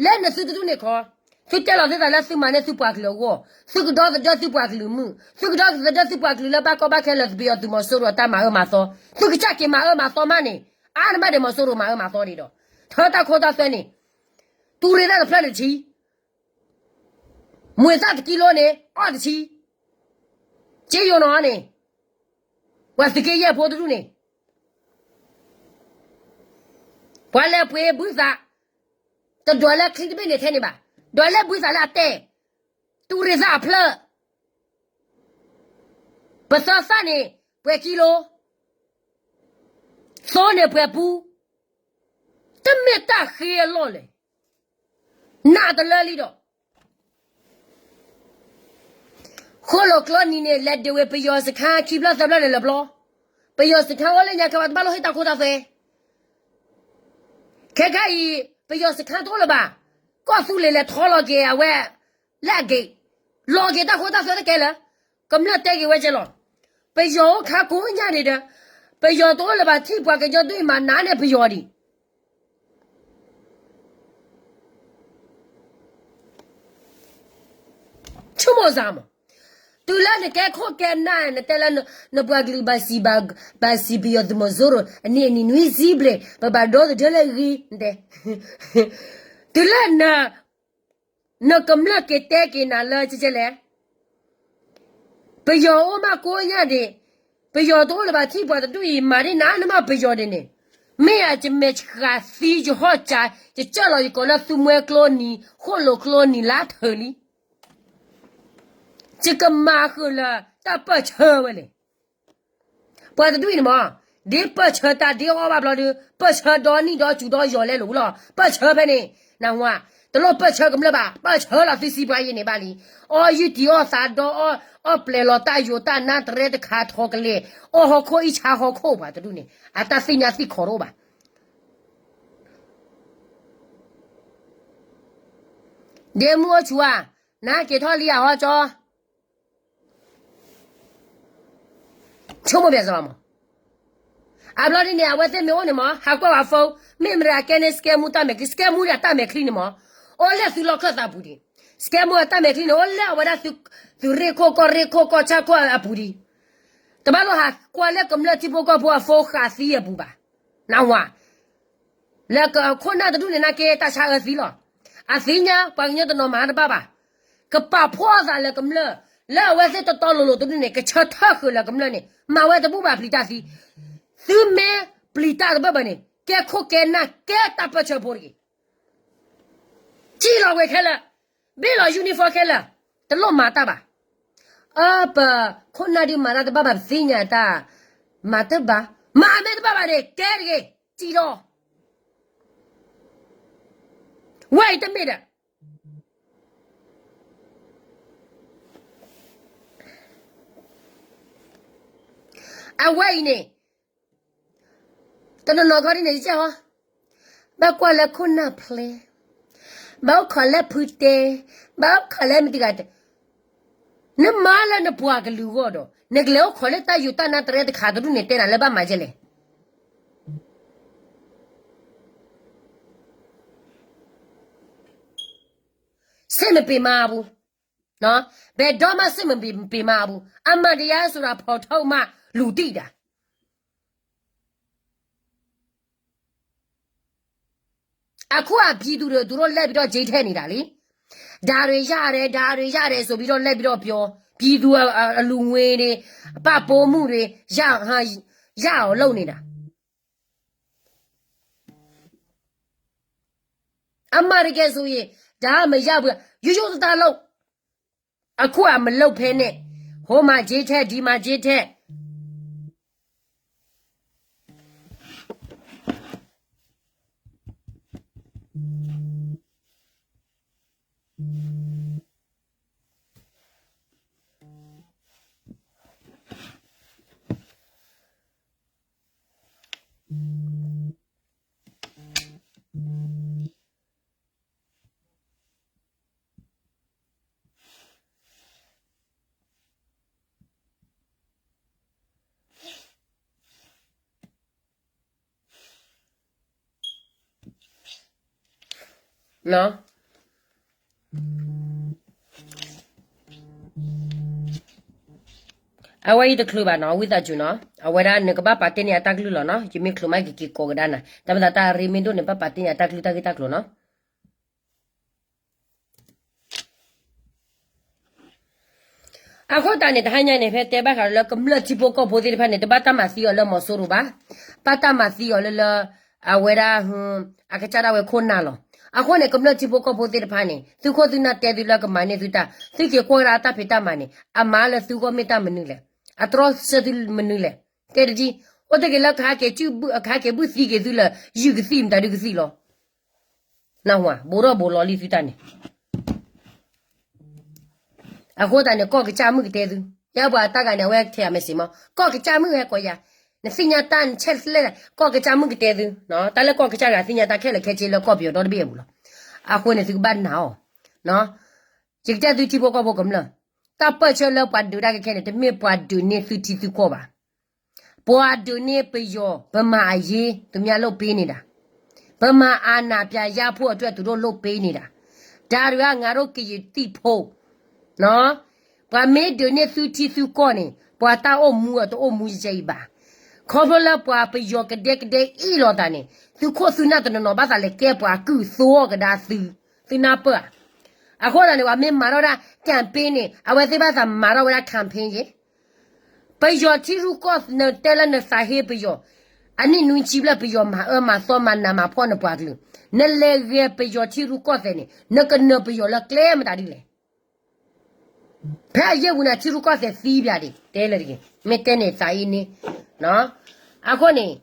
လဲၣ်န့ၣ်သုတဒူၣ်န့ၣ်ခီ, သုတဲလီၤသုသးလၢသုမၤန့ၢ်သုပှၤကလုာ်အဂီၢ်, သုကဒီသဒၢသုပှၤကလုာ်မုၢ်, သုကဒီသဒၢသုပှၤကလုာ်လၢဘၣ်ကီဘၣ်ခဲလၢာ် ပယီၤသုးမီၤစိရိၤအတၢ်မၤအၢမၤသီ, သုကစၢ်က့ၤမၤအၢမၤသီမးန့ၣ်, အါန့ၣ်မးဒီးမီၤစိရိၤမၤအၢမၤသီဒံးဒီး, ထၢတၢ်ခိတၢ်သွဲန့ၣ်, တူၢ်ရ့ၣ်သၣ်တဖျၢၣ်န့ၣ်တဆံ မွေသၣ်တကံလိန့ၣ် အီၣ်တဆံ, က့ယိၤနီၤန့ၣ်, ပှၤသုးက့ယဲၢ်ဖိတဒူၣ်န့ၣ်, ပှၤလဲၤပှ့ၤဘုသး, တဒွးလၢချံတဘ့ၣ်န့ၣ်ထဲန့ၣ်ဘၣ်, ဒွးလၢဘုသးလၢအတဲ, တူၢ်ရ့ၣ်သၣ်အဖျၢၣ်, ပသၢသၣ်န့ၣ် ပှဲၤကံလိ, သိန့ၣ်ပှဲၤပူ, တမ့ၢ်တၢ်ဃ့အလီၢ်လဲၣ်. နးတလၢလံဒီး, ဃိၣ်လိာ်ကျီနံၤန့ၣ် လဲၤဒုးဝဲပယီၤစခါခံဖျၢၣ်သၢဖျၢၣ်န့ၣ်လၢပျီ, ပယီၤစခါအိၣ်လၢညါခဲဘၣ်တဘၣ်လိၣ်ဟ့ၣ်တၢ်ခိတၢ်သွဲ, ခဲခါအံၤ ပယီၤစခါတအိၣ်လၢၤဘၣ်, ကီၢ်သူလ့ၤလဲၤထီလီၤက့ၤအဝဲ, လၢအဂ့ၤ, လီၤက့ၤတၢ်ခိတၢ်သွဲတကဲလၢာ်, ကမျၢၢ်တဲက့ၤဝဲကဲလီၤ, ပယီၤအိၣ်ခါကိးညါန့ၣ်ဒီး, ပယီၤတအိၣ်လၢၤဘၣ်ထံၣ်ပှၤကညီဒုးမၤနးန့ၢ်ပယီၤဒံး ပ သုးမီၤစၢ်မး, တုၤလၢနကဲခိၣ်ကဲနၢ် နတဲလၢနပှၤကလုာ်ဘၣ်စံးဘၣ်စံးပယီၤသုးမီၤစိရိၤ အနံၣ်အနံၣ်နွံဆံဘျဲၣ် ပဘၣ်ဒီသဒၢလၢအဂ့ၤ နတဲ, တုၤလၢ နကမျၢၢ်က့ၤတဲက့ၤနၤလၢကဲလဲၣ်, ပယီၤအိၣ်မးကိးညါဒံး, ပယီၤတအိၣ်လၢၤဘၣ် ထံၣ်ပှၤတဒူၣ်အံၤ မၤဒ်နၤနမ့ၢ်ပယီၤဒ်န့ၣ်, မ့ၢ်ယကမဲာ်ဆှးသံယဟီၣ်ကၠး ယကၢၢ်လီၤယကိာ်လၢသူမှဲကျိနံၤ ဃိၣ်လိာ်ကျိနံၤလါထၢၣ်လံ ယကမၤဃုာ်လၢတၢ်ပၢၢ်ဆၢဝဲလဲၣ်. ပှၤတဒူၣ်အံၤန့ၣ်မး, ဒ်ပၢၢ်ဆၢတၢ်ဒ်အီၣ်ဘၣ်ဘျီဒီး ပၢၢ်ဆၢဒီနံၣ်ဒီစူၤဒီယီၤလဲလိာ်လီၤ. ပၢၢ်ဆၢဖဲန့ၣ်, နဝၤ, တလိၣ်ပၢၢ်ဆၢကမျၢၢ်ဘၣ်, ပၢၢ်ဆၢလီၤသုစံးပှၤယဲန့ၣ်ဘၣ်လံ. အီၣ်ယုၢ်တံၢ်အီၣ်သးဒီ အီၣ်ပျဲၤလီၤတၢ်ယိာ်တၢ်နါတရဲတခါထီကလဲာ်, အီၣ်ဟီၣ်ခိၣ်အံၣ်ဆါဟီၣ်ခိၣ်ပှၤတဒူၣ်န့ၣ် အတၢ်သ့ၣ်ညါသ့ၣ်ခိးတအိၣ်ဘၣ်. ဒ့မုၢ်အိၣ်ဆူၣ်ဧါ, နက့ၤထီၣ်လံဧါဟီကၠီ, ဆိကမိၣ်ဘၣ်စၢၤမး, အဘျီဒ်န့ၣ် အဝဲသ့ၣ်မ့ၢ်အိၣ်န့ၣ်မး ဟးကွၢ်ဝဲ phone, မ့ၢ်မတၤကဲန့ၣ် scam တၢ်မဲာ်ချံ, scam ဒၣ်တၢ်မဲာ်ချံန့ၣ်မး, အိၣ်လၢသုလီၢ်ခၢၣ်သးပူၤဒံး, scam တၢ်မဲာ်ချံန့ၣ် အိၣ်လၢအဝဲဒၣ် သုးရ့ၣ်ခိၣ်ကီၢ်ရ့ၣ်ခိၣ်ကီၢ်ဆၣ်ခိၣ်အပူၤဒံး, တဘၣ်လိၣ်ဟးကွၢ်လၢကမျၢၢ်ထံဖိကီၢ်ဖိအ phone ဃာ်သံအပူၤဘၣ်, နဝၤ လၢခိၣ်နၢ်တဒူၣ်န့ၣ် နာ်က့တၢ်ဆါအၢသံလီၤ. အသ့ၣ်ညါ ပှၤကညီတနီၤမၤတဘၣ်ဘၣ်. ကပာ်ဖှိၣ်အသးလၢကမျၢၢ်, လၢအဝဲသ့ၣ်တတီလိၤလိၤတဒူၣ်န့ၣ် ကဆၢထၢၣ်ဃုာ်လၢကမျၢၢ်န့ၣ် မၤဝဲတဘူၣ်ဘၣ်ပျံၤတၢ်သံ. သုမ့ၢ်ပျံၤတၢ်တဘၢၣ်ဘၢၣ်န့ၣ် ကဲခိၣ်ကဲနၢ် ကဲတၢ်ပၢၢ်ဆၢဖိတဂ့ၤ. စံၣ်လီၤဝဲခဲလၢာ်, ဘ့ၣ်လီၤ uniform ခဲလၢာ်, တလိၣ်မၤတၢ်ဘၣ်. အၢ ပခိၣ်နၢ်ဒုးမၤတၢ်တဘၣ်ဘၣ် ပသ့ၣ်ညါတၢ်, မၤတဘၣ်, မၤမ့ၢ်တဘၣ်ဘၣ်န့ၣ် ကဲတဂ့ၤ, စံၣ်လီၤ. ဝဲအံၤတမ့ၢ်ဒီး အဝဲအံၤန့ၣ် တနီၤနီၤခီဒ်န့ၣ် ယကဲဟီ, ဘၣ်ကွၢ်လၢခိၣ်နၢ်ဖျဲ, ဘၣ်အိၣ်ခိးလၢဖုတဲ, ဘၣ်အိၣ်ခိးလၢမတၤတဂၤ, နမၤလၢနပှၤကလုာ်အဂီၢ်ဒီး နကလဲၤအိၣ်ခိးလၢတၢ်ယိာ်တၢ်နါတရဲတခါတဒူၣ်န့ၣ် တဲနၤလၢဘၣ်မၤကဲလဲၣ်. စ့ၣ်မပ့ၤမၤအပူၤ, ဘယ်တော့မှ စ့ၣ်မပ့ၤမၤအပူၤ, အမှန်တရားဆိုတာ ဖော်ထုတ်မှ လူသိတာ. အခုအပြည်သူတွေ သူတို့လှည့်ပြီးတော့ ကြေးထည့်နေတာလေ. ဒါတွေရတယ် ဒါတွေရတယ်ဆိုပြီးတော့ လှည့်ပြီးတော့ပြော, ပြည်သူအလူငွေတွေ ပံ့ပိုးမှုတွေ ရ, ရအောင်လုပ်နေတာ. အမှန်တကယ်ဆိုရင် ဒါကမရဘူး, ရိုးရိုးသားသားလုပ်. အခုကမလုပ်ဖဲနဲ့ ဟိုမှာကြေးထည့် ဒီမှာကြေးထည့်. အဝဲအံၤတချုးဘၣ်နီၤ ဝံသးစူၤနီၤ, အဝဲဒၣ်နကဘၣ်ပာ်တ့ၢ်န့ၢ်အတၢ်ကလုၢ်လီၤနီၤ, ယမ့ၢ်ချုးမးက့ၤက့ၤကိးကဒါနၤ, တၢ်မ့ၢ်သးတၢ်ရ့မ့ၢ်ဒိၣ်န့ၣ် ဘၣ်ပာ်တ့ၢ်န့ၢ်အတၢ်ကလုၢ်တၢ်ဂ့ၢ်တၢ်ကျိၤနီၤ. အဃိသတးန့ၣ် တဟါညါန့ၣ် ဖဲတဲဘၣ်ဃးလၢကမျၢၢ်ထံဖိကီၢ်ဖိသ့ၣ်တဖၣ်န့ၣ် တဘၣ်တၢ်မၤသံအီၤလၢမီၤစိရိၤဘၣ်, ဘၣ်တၢ်မၤသံအီၤလၢလၢ အဝဲဒၣ် အကစၢ်ဒၣ်ဝဲခိၣ်နၢ်လီၤ. အဃိန့ၣ် ကမျၢၢ်ထံဖိကီၢ်ဖိသ့ၣ်တဖၣ်န့ၣ် သုးခိၣ်သုးနၢ်တဲသုလၢကမၤန့ၢ်သုတၢ်, သုက့ၤကွၢ်ဒၣ်တၢ်ဖံးတၢ်မၤန့ၣ် အမၤလၢသုဂီၢ်မ့ၢ်တၢ်မနုၤလဲၣ်, အတြီဆၢသုမနုၤလဲၣ်, တဲတဒ်, အိၣ်တ့ၢ်က့ၤလၢကဟဲက့ၤဘုၣ်သံက့ၤသုလၢ ယုၢ်ကသံၣ်မတၤဒုကသံၣ်လီၤ. နၢ်ဟူဧါ, ဘူးထီၣ်ဘူးလီၤလံသုတၢ်န့ၣ်. အဃိသတးန့ၣ် ကီၢ်ကစၢ်မုၢ်ကတဲသု, ယပှၤတၢ်ဂၤန့ၣ် အဝဲထဲအမဲာ်စံးမး ကီၢ်ကစၢ်မုၢ်ဟဲကိးယၤ, နသ့ၣ်ညါတၢ်နဆဲးလဲၣ်, ကီၢ်ကစၢ်မုၢ်ကတဲသု, တၢ်လၢကီၢ်ကစၢ်ဂၤသ့ၣ်ညါတၢ်ခဲလၢာ်ခဲဆ့လၢကီၢ်ပယီၤဒီတဘ့ၣ်အပူၤလီၤ. အဃိန့ၣ် သုကဘၣ်နာ်အီၤ, ယကတဲသုထံဖိကီၢ်ဖိကမျၢၢ်, တၢ်ပၢၢ်ဆၢလၢပှၤဒုးတၢ်ခဲခဲန့ၣ် တမ့ၢ်ပှၤဒုးန့ၢ်သုထံသုကီၢ်ဘၣ်. ပှၤဒုးန့ၢ်ပယီၤ ဗမာအရေး သူများလုပ်ပေးနေတာ, ဗမာအာဏာပြန်ရဖို့အတွက် သူတို့လုပ်ပေးနေတာ, ဒါတွေက ငါတို့ကရင်သ့ၣ်ဖိ ပှၤမ့ၢ်ဒုးန့ၢ်သုထံသုကီၢ်န့ၣ် ပှၤတၢ်အိၣ်မူအတအိၣ်မူယဲအံၤဘၣ်. ခီဖျိလၢပှၤပယီၤကဒဲကဒဲအ့ၣ်လိာ်သးန့ၣ် သုခိၣ်သုနၢ်တနီၤနီၤဘၣ်သးလဲၤကဲပှၤကုၢ်သိအီၤကဒါသု, သုနၢ်ပၢၢ်ဧါ. အဃိသတးန့ၣ် ပှၤမ့ၢ်မၤထီၣ်ဝဲဒၣ် campaign န့ၣ် အဝဲသ့ၣ်ဘၣ်သးမၤထီၣ်ဝဲဒၣ် campaign ယဲ ပယီၤထံရူၢ်ကီၢ် နတဲလၢနသးဟ့ပယီၤ, အနံၣ်နွံဆံဘျဲၣ်ပယီၤမၤအၢမၤသီမၤနးမၤဖှီၣ်နပှၤကလုာ်, နလဲၤဂဲၤပယီၤထံရူၢ်ကီၢ်သဲးန့ၣ် နကနၢၤပယီၤလၢကျဲမတၤဒ်လဲၣ်. ဖဲအယဲၢ်ပူၤန့ၣ် ထံရူၢ်ကီၢ်သဲးသံပၠးဒံး တဲလၢတဂ့ၤ, မ့ၢ်တဲန့ၣ်သးအံၤန့ၣ်, အဃိန့ၣ်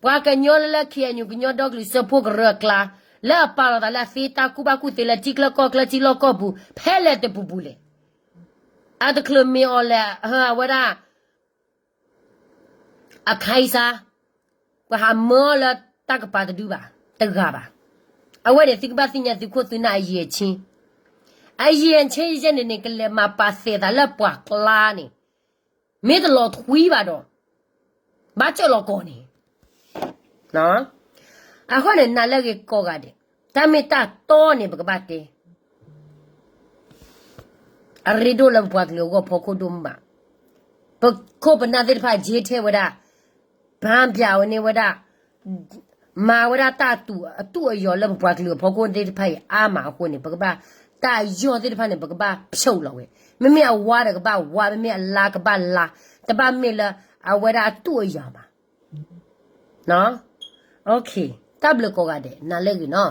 ပှၤကညီလၢလၢ ခ့ၣ်အဲၣ်ယူၣ် ကညီဒီကလုာ်စၢဖှိၣ်ကရၢအကျါ လၢအပာ်လီၤသးလၢအသ့တၢ်ကူၣ်ဘၣ်ကူၣ်သ့လၢထံချၢကီၢ်ချၢထံလီၢ်ကီၢ်ပူၤ ဖဲလဲၣ်တပူၤပူၤလဲၣ်. အတချုးမ့ၢ်အီၤလဲၣ် အဝဲဒၣ် အခါအံၤစါ ပှၤဟးမၢအီၤလၢတၢ်ကပၤတဒုဘၣ်, တဂၤဘၣ်. အဝဲန့ၣ်သုကဘၣ်သ့ၣ်ညါသုခိၣ်သုနၢ်အယံၤအဆ့, အယံၤအဆ့ယဲန့ၣ်န့ၣ် ကလဲၤမၤပာ်သဲးသးလၢပှၤကျါန့ၣ် မ့ၢ်တလီၤထွံဘၣ်ဒီး ဘၣ်စၢၢ်လီၤကီၢ်န့ၣ် အဃိန့ၣ် နၤလၢအဂ့ၤကိးဂၤဒဲး, တၢ်မ့ၢ်တၢ်တီန့ၣ် ပကဘၣ်တဲ အရ့ဒိၣ်လၢပပှၤကလုာ်အဂီၢ်ဖီခိၣ်ဒိၣ်မး, ပခိၣ်ပနၢ်သ့ၣ်တဖၣ် ယ့ထဲဝဲဒၣ်, ဘၣ်ပျးဝဲန့ၢ်ဝဲဒၣ်, မၤဝဲဒၣ်တၢ်တူၢ်အတူၢ်အယီၤလၢပပှၤကလုာ်အဖီခိၣ်သ့ၣ်တဖၣ်အံၤအါမးအဃိန့ၣ် ပကဘၣ်, တၢ်ယီၢ်သ့ၣ်တဖၣ်န့ၣ် ပကဘၣ်ဖျိးလီၤဝဲ, မ့မ့ၢ်အဝါဒီးကဘၣ်ဝါ, မ့မ့ၢ်အလါကဘၣ်လါ, တဘၣ်မ့ၢ်လၢအဝဲဒၣ်အတူၢ်အယီၤဘၣ်. တၢ်ဘျုးကိးဂၤဒဲး နၤလၢအဂ့ၤနီၤ.